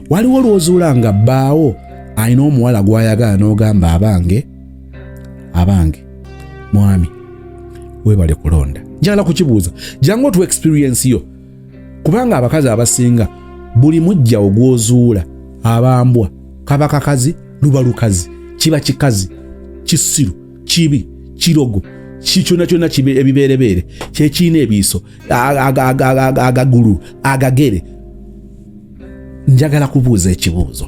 waliwo lw'ozuula nga bbaawo alina omuwala gw'ayagala n'ogamba abange, abange mwami weebale kulonda? Njagala kukibuuza, jangu otuwa experience yo, kubanga abakazi abasinga buli mujjawo gw'ozuula abambwa kaba kakazi, luba lukazi, kiba kikazi kisiru, kibi, kirogo, kyonna kyonna ebibeerebeere, kyekiina ebiiso agagulu agagere. Njagala kubuuza ekibuuzo,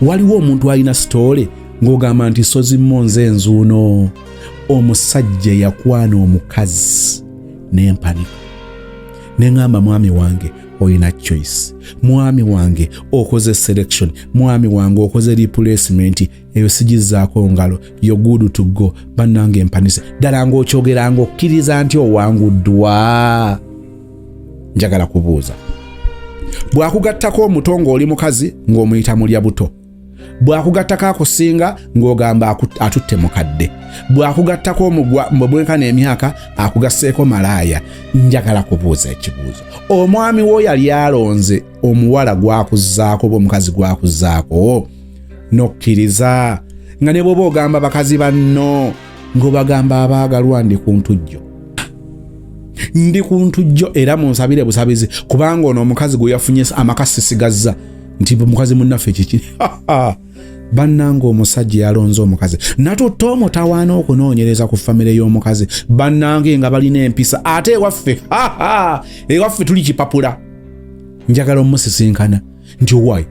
waliwo omuntu alina story Ng'ogamba nti sozi mo nze nzuuno omusajja eyakwana omukazi n'empanika ne ŋŋamba, mwami wange olina choice, mwami wange okoze selection, mwami wange okoze replacement, eyo sigizaako ngalo, yo good to go. Bannange empanise ddala ng'okyogera ng'okkiriza nti owanguddwa. Njagala kubuuza, bw'akugattako omuto ng'oli mukazi ng'omuyita mulya buto, bw'akugattako akusinga ng'ogamba atutte mukadde, bw'akugattako omubwenkana emyaka akugasseeko malaaya, njagala kubuuza ekibuuzo, omwami wo yali alonze omuwala gwakuzzaako oba omukazi gwakuzzaako nokkiriza nga ne bw'oba ogamba bakazi banno ng'obagamba abaagalwa ndi ku ntujjo, ndi ku ntujjo, era munsabire busabizi kubanga ono omukazi gwe yafunye amaka sisigazza nti mukazi munnaffe kiki. Bannanga omusajja yalonze omukazi natutte omutawaana okunoonyereza ku famire y'omukazi, bannange nga balina empisa, ate ewaffe ewaffe tuli kipapula. Njagala omusisinkana nti owaayi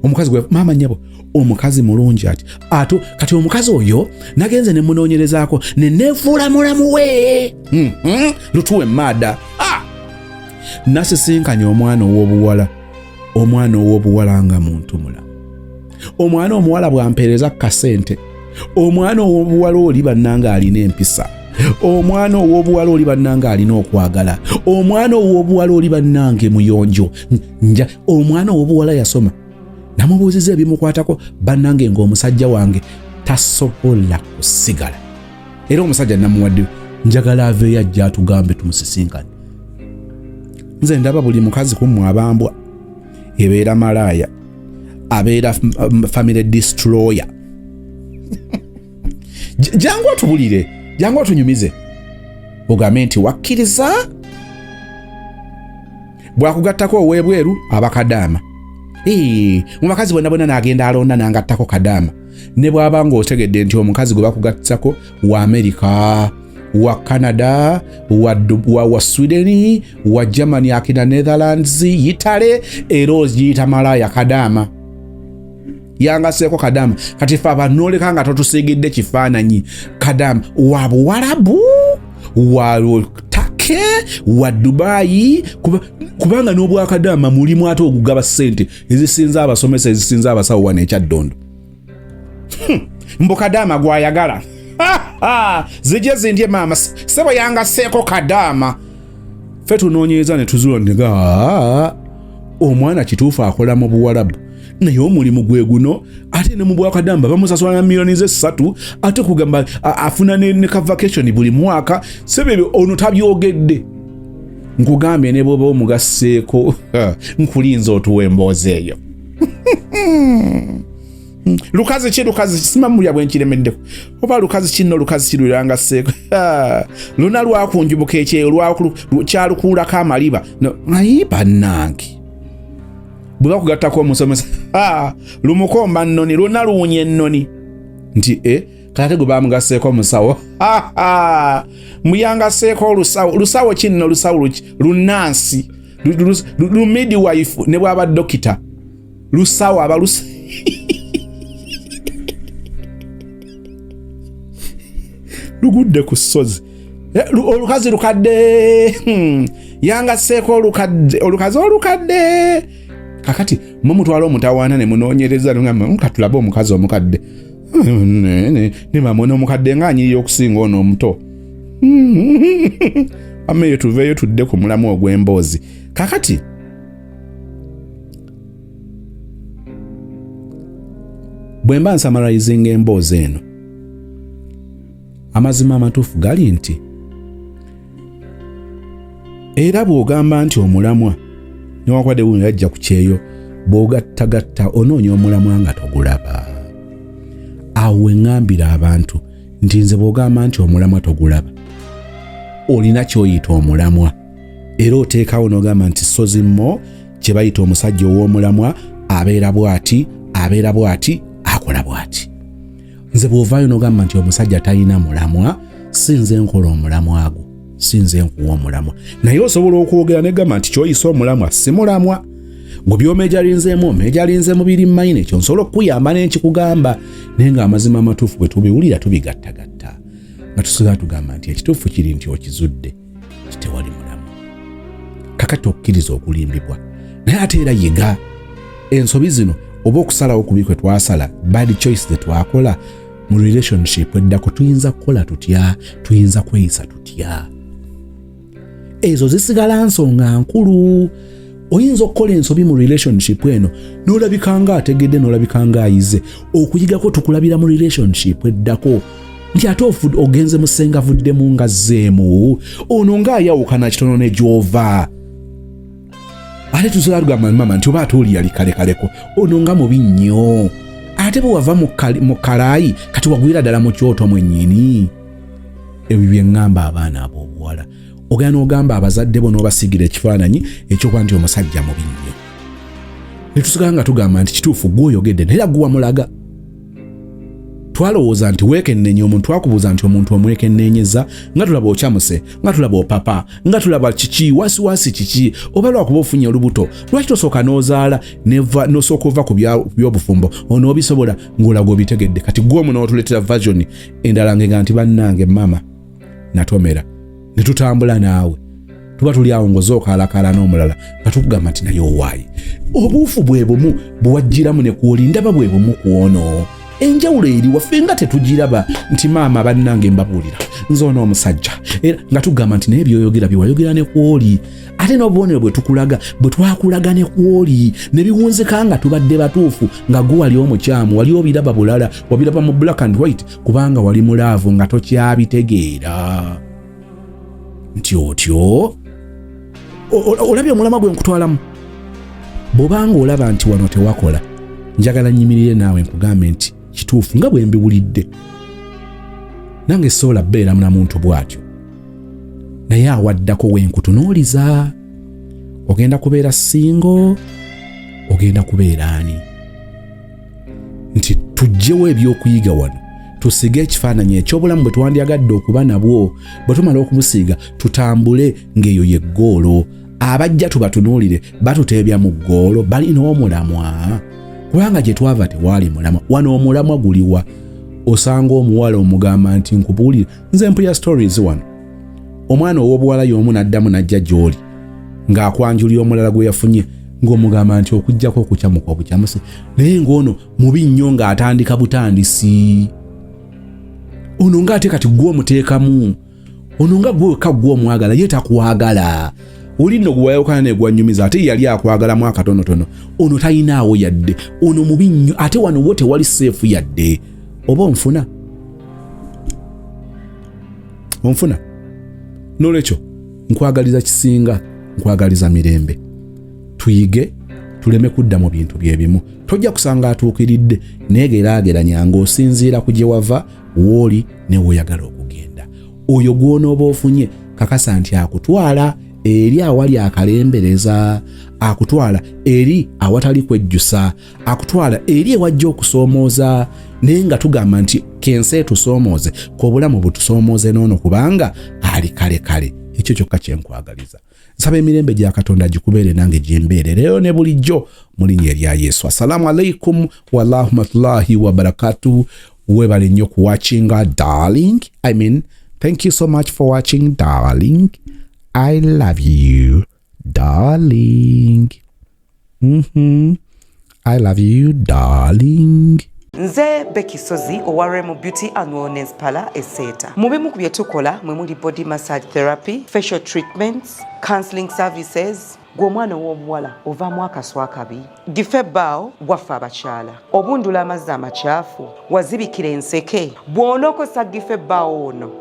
omukazi gwe maama nnyabo omukazi mulungi ati ate kati omukazi oyo nagenze ne munoonyerezaako ne neefuula mulamu we lutuwe maada. Nasisinkanye omwana ow'obuwala, omwana ow'obuwala nga muntu mulamu, omwana omuwala bw'ampeereza ku kasente, omwana ow'obuwala oli bannanga alina empisa, omwana ow'obuwala oli bannange alina okwagala, omwana ow'obuwala oli bannange muyonjo, nja omwana ow'obuwala yasoma. Namubuuziza ebimukwatako, bannange ng'omusajja wange tasobola kusigala, era omusajja namuwadde, njagala aveeyo ajja atugambe tumusisinkane. Nze ndaba buli mukazi kummwe abambwa ebeera malaaya, abeera family destroyer. Jangu otubulire, jangu otunyumize, ogambe nti wakkiriza bwakugattako ow'ebweru aba kadaama. Mu bakazi bonna bonna n'agenda alonda n'angattako kadaama. Ne bw'aba ng'otegedde nti omukazi gwe bakugattako wa Amerika, wa Canada, wa Sweden, wa Germany, akina Netherlands, Italy, era ogiyita malaaya, kadaama, yangaseeko kadaama. Kati fe abanooleka nga totusiigidde kifaananyi kadaama wa Buwalabu, wa Take, wa Dubayi, kubanga n'obwakadaama mulimu ate ogugaba ssente ezisinza abasomesa, ezisinza abasawo wano ekyaddondo. Mbu kadaama gwayagala zijje zindye maama sebo yangaseeko kadaama. Ffe tunoonyereza ne tuzuula nti omwana kituufu akola mu Buwalabu, naye omulimu gwe guno, ate ne mu bwakadamba bamusasula na miliyoni ze 3, ate kugamba afuna ne ka vacation buli mwaka. Sebe ono tabyogedde, nkugambye ne bwoba omugasseeko nkulinza otuwa emboozi eyo. Lukazi ki, lukazi simamulya bwenkiremeddeko oba lukazi kino, lukazi kirulangaseeko luna lwakunjubuka ekyeyo kyalukuulako amaliba ayi bannange. Bwe bakugattako omusomesa lumukomba nnoni lwonna luwunya ennoni nti e kati ate gwe bamugasseeko omusawo muyangaseeko olusawo, lusawo kinno, lusawo lunansi, lumidwife, ne bwaba dokita lusawo aba lusa lugudde ku ssozi, olukazi lukadde, yangaseeko olukadde, olukazi olukadde. Kakati mumutwala omutawaana ne munoonyereza katulabe omukazi omukadde ne mama omukadde ng'anyirira okusinga ono omuto. Ameyo tuveeyo tudde ku mulamu ogw'emboozi. Kakati bwe mba nsummarizinga emboozi eno, amazima amatuufu gali nti era bw'ogamba nti omulamwa newankubadde wuno yajja ku kyeyo, bw'ogattagatta onoonya omulamwa nga togulaba. Awo we ŋŋambira abantu nti nze bw'ogamba nti omulamwa togulaba, olina ky'oyita omulamwa, era oteekawo n'ogamba nti sozimmo kye bayita omusajja ow'omulamwa abeera bw'ati, abeera bw'ati, akola bw'ati. Nze bw'ovaayo n'ogamba nti omusajja talina mulamwa, si nze nkola omulamwa gwo, si nze nkuwa omulamwa, naye osobola okwogera negamba nti kyoyisa omulamwa si mulamwa. Gwe byomejalinzeemu omejalinze mubiri mayina, ekyo nsobola okukuyamba nenkikugamba, naye nga amazima amatuufu bwe tubiwulira tubigattagatta nga tusigala tugamba nti ekituufu kiri nti okizudde tewali mulamu. Kakati okkiriza okulimbibwa, naye ate era yiga ensobi zino oba okusalawo kubi kwe twasala, bad choice ze twakola mu relationship eddako. Tuyinza kukola tutya? Tuyinza kweyisa tutya? Ezo zisigala nsonga nkulu. Oyinza okukola ensobi mu relationship eno n'olabika nga ategedde, n'olabika nga ayize. Okuyigako tukulabira mu relationship eddako nti ate ogenze musenga avuddemu nga zzeemu ono ng'ayawukana kitono ne gy'ova. Ate tusobola tugamba mama nti oba ate oli yali kalekaleko, ono nga mubi nnyo. Ate bwe wava mu kalaayi kati wagwira ddala mu kyoto mwennyini. Ebyo bye ŋŋamba abaana ab'obuwala. Ogenda n'ogamba abazadde bo n'obasiigira ekifaananyi ekyokuba nti omusajja mubi nnyo, ne tusigala nga tugamba nti kituufu gwe oyogedde, naye era gwe wamulaga. Twalowooza nti weekenneenya omuntu, twakubuuza nti omuntu omwekenneenyeza nga tulaba okyamuse, nga tulaba opapa, nga tulaba kiki wasiwasi kiki, oba lwakuba ofunye olubuto, lwaki tosooka n'ozaala n'osooka ova ku byobufumbo onoobisobola ng'olaga obitegedde. Kati gwe omu n'otuleetera version endala ngega nti bannange mama natomera, ne tutambula naawe. Tuba tuli awo ng'ozookalakala n'omulala nga tukugamba nti naye owaayi obuufu bwe bumu bwewajjiramu ne kwoli ndaba bwe bumu ku ono. Enjawulo eri waffe nga tetugiraba nti maama bannange mbabuulira nze ono omusajja, era nga tugamba nti naye byoyogera byewayogera ne kwoli, ate n'obubonero bwe tukulaga bwe twakulaga ne kwoli ne biwunzika nga tubadde batuufu, nga gwe wali omukyamu. Wali obiraba bulala, wabiraba mu black and white kubanga wali mu love nga tokyabitegeera nti otyo olabye omulamwa gwe nkutwalamu. Bw'obanga olaba nti wano tewakola, njagala nyimirire naawe nkugambe nti kituufu nga bwe mbiwulidde, nange sobola beera na muntu bw'atyo, naye awaddako wenkutunuuliza ogenda kubeera single, ogenda kubeera ani, nti tuggyewo ebyokuyiga wano, tusige ekifaananyi ekyobulamu bwe twandyagadde okuba nabwo. Bwe tumala okubusiiga tutambule ng'eyo ye goal. Abajja tubatunuulire batuteebya mu goal, balina omulamwa, kubanga gye twava tewaali mulamwa. Wano omulamwa guliwa? Osanga omuwala omugamba nti nkubuulire, nze mpulira stories wano, omwana ow'obuwala y'omu n'addamu n'ajja gy'oli ng'akwanjulira omulala gwe yafunye, ng'omugamba nti okugjako okukyamuka obukyamusi, naye ng'ono mubi nnyo, ng'atandika butandisi. Ono ng'ate kati gwe omuteekamu, ono nga gwe wekka gwe omwagala, ye takwagala. Oli nno gwe wayawukana naye gwanyumiza ate yali akwagalamu akatonotono, ono talinaawo yadde. Ono mubi nnyo, ate wano wo tewali safe yadde. Oba onfuna? Onfuna? Nolwekyo nkwagaliza kisinga, nkwagaliza mirembe. Tuyige tuleme kudda mu bintu bye bimu. Tojja kusanga atuukiridde, naye geraageranya ng'osinziira ku gye wava, w'oli ne w'oyagala okugenda. Oyo gw'onooba ofunye kakasa nti akutwala eri awali akalembereza, akutwala eri awatali kwejjusa, akutwala eri ewajja okusoomooza, naye nga tugamba nti kensi etusoomooze, k'obulamu butusoomooze n'ono kubanga ali kale kale. Ekyo kyokka kyenkwagaliza. Nsaba emirembe gya Katonda gikubeere nange gyembeere leero ne bulijjo mu linnya erya Yesu. Assalamu alaikum warahmatullahi wabarakatu. Webale nnyo kuwatchinga darling. I mean, thank you so much for watching, darling. I love you, darling. I love you, darling. Nze Becky Sozi owa Remo Beauty and Wellness Parlour eseeta. Mu bimu ku bye tukola mwe muli body massage therapy, facial treatments, counseling services. Gwe omwana ow'obuwala ovaamu akaswa akabi, gife ebbaawo gwaffe abakyala, obundula amazzi amakyafu, wazibikira enseke, bw'onookozesa gife ebbaawo ono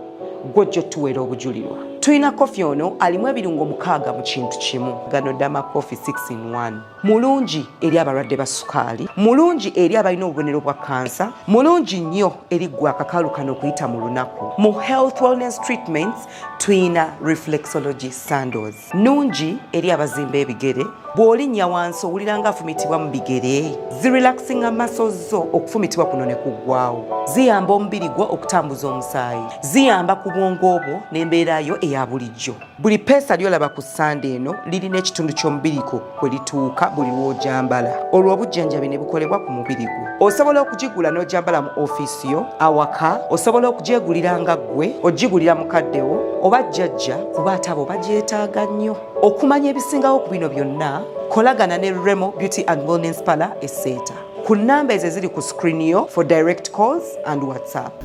gwojja otuweera obujulirwa. Tulina kofi ono alimu ebirungo 6 mu kintu kimu. Gano dama coffee 6 in 1 mulungi eri abalwadde ba sukaali, mulungi eri abalina obubonero bwa kansa, mulungi nnyo eri ggwe akakalu kano okuyita mu lunaku. Mu health wellness treatments tuyina reflexology sandals, nungi eri abazimba ebigere. Bw'olinnya wansi owulira nga afumitibwa mu bigere. Zirelaxinga muscles zo, okufumitibwa kuno ne kuggwawo. Ziyamba omubiri gwo okutambuza omusaayi. Ziyamba ku bwongo bwo n'embeera yo eya bulijjo. Buli peesa ly'olaba ku sande eno lirina ekitundu ky'omubiri gwo kwe lituuka buli lw'ogyambala, olwo obujjanjabi ne bukolebwa ku mubiri gwo. Osobola okugigula n'ogyambala mu ofiisi yo, awaka, osobola okugyegulira nga ggwe, ogigulira mukaddewo oba jjajja, kuba ate abo bagyetaaga nnyo. Okumanya ebisingawo ku bino byonna, kolagana ne Remo Beauty and Wellness Parlour e Seeta ku nnamba ezo eziri ku screen yo for direct calls and WhatsApp.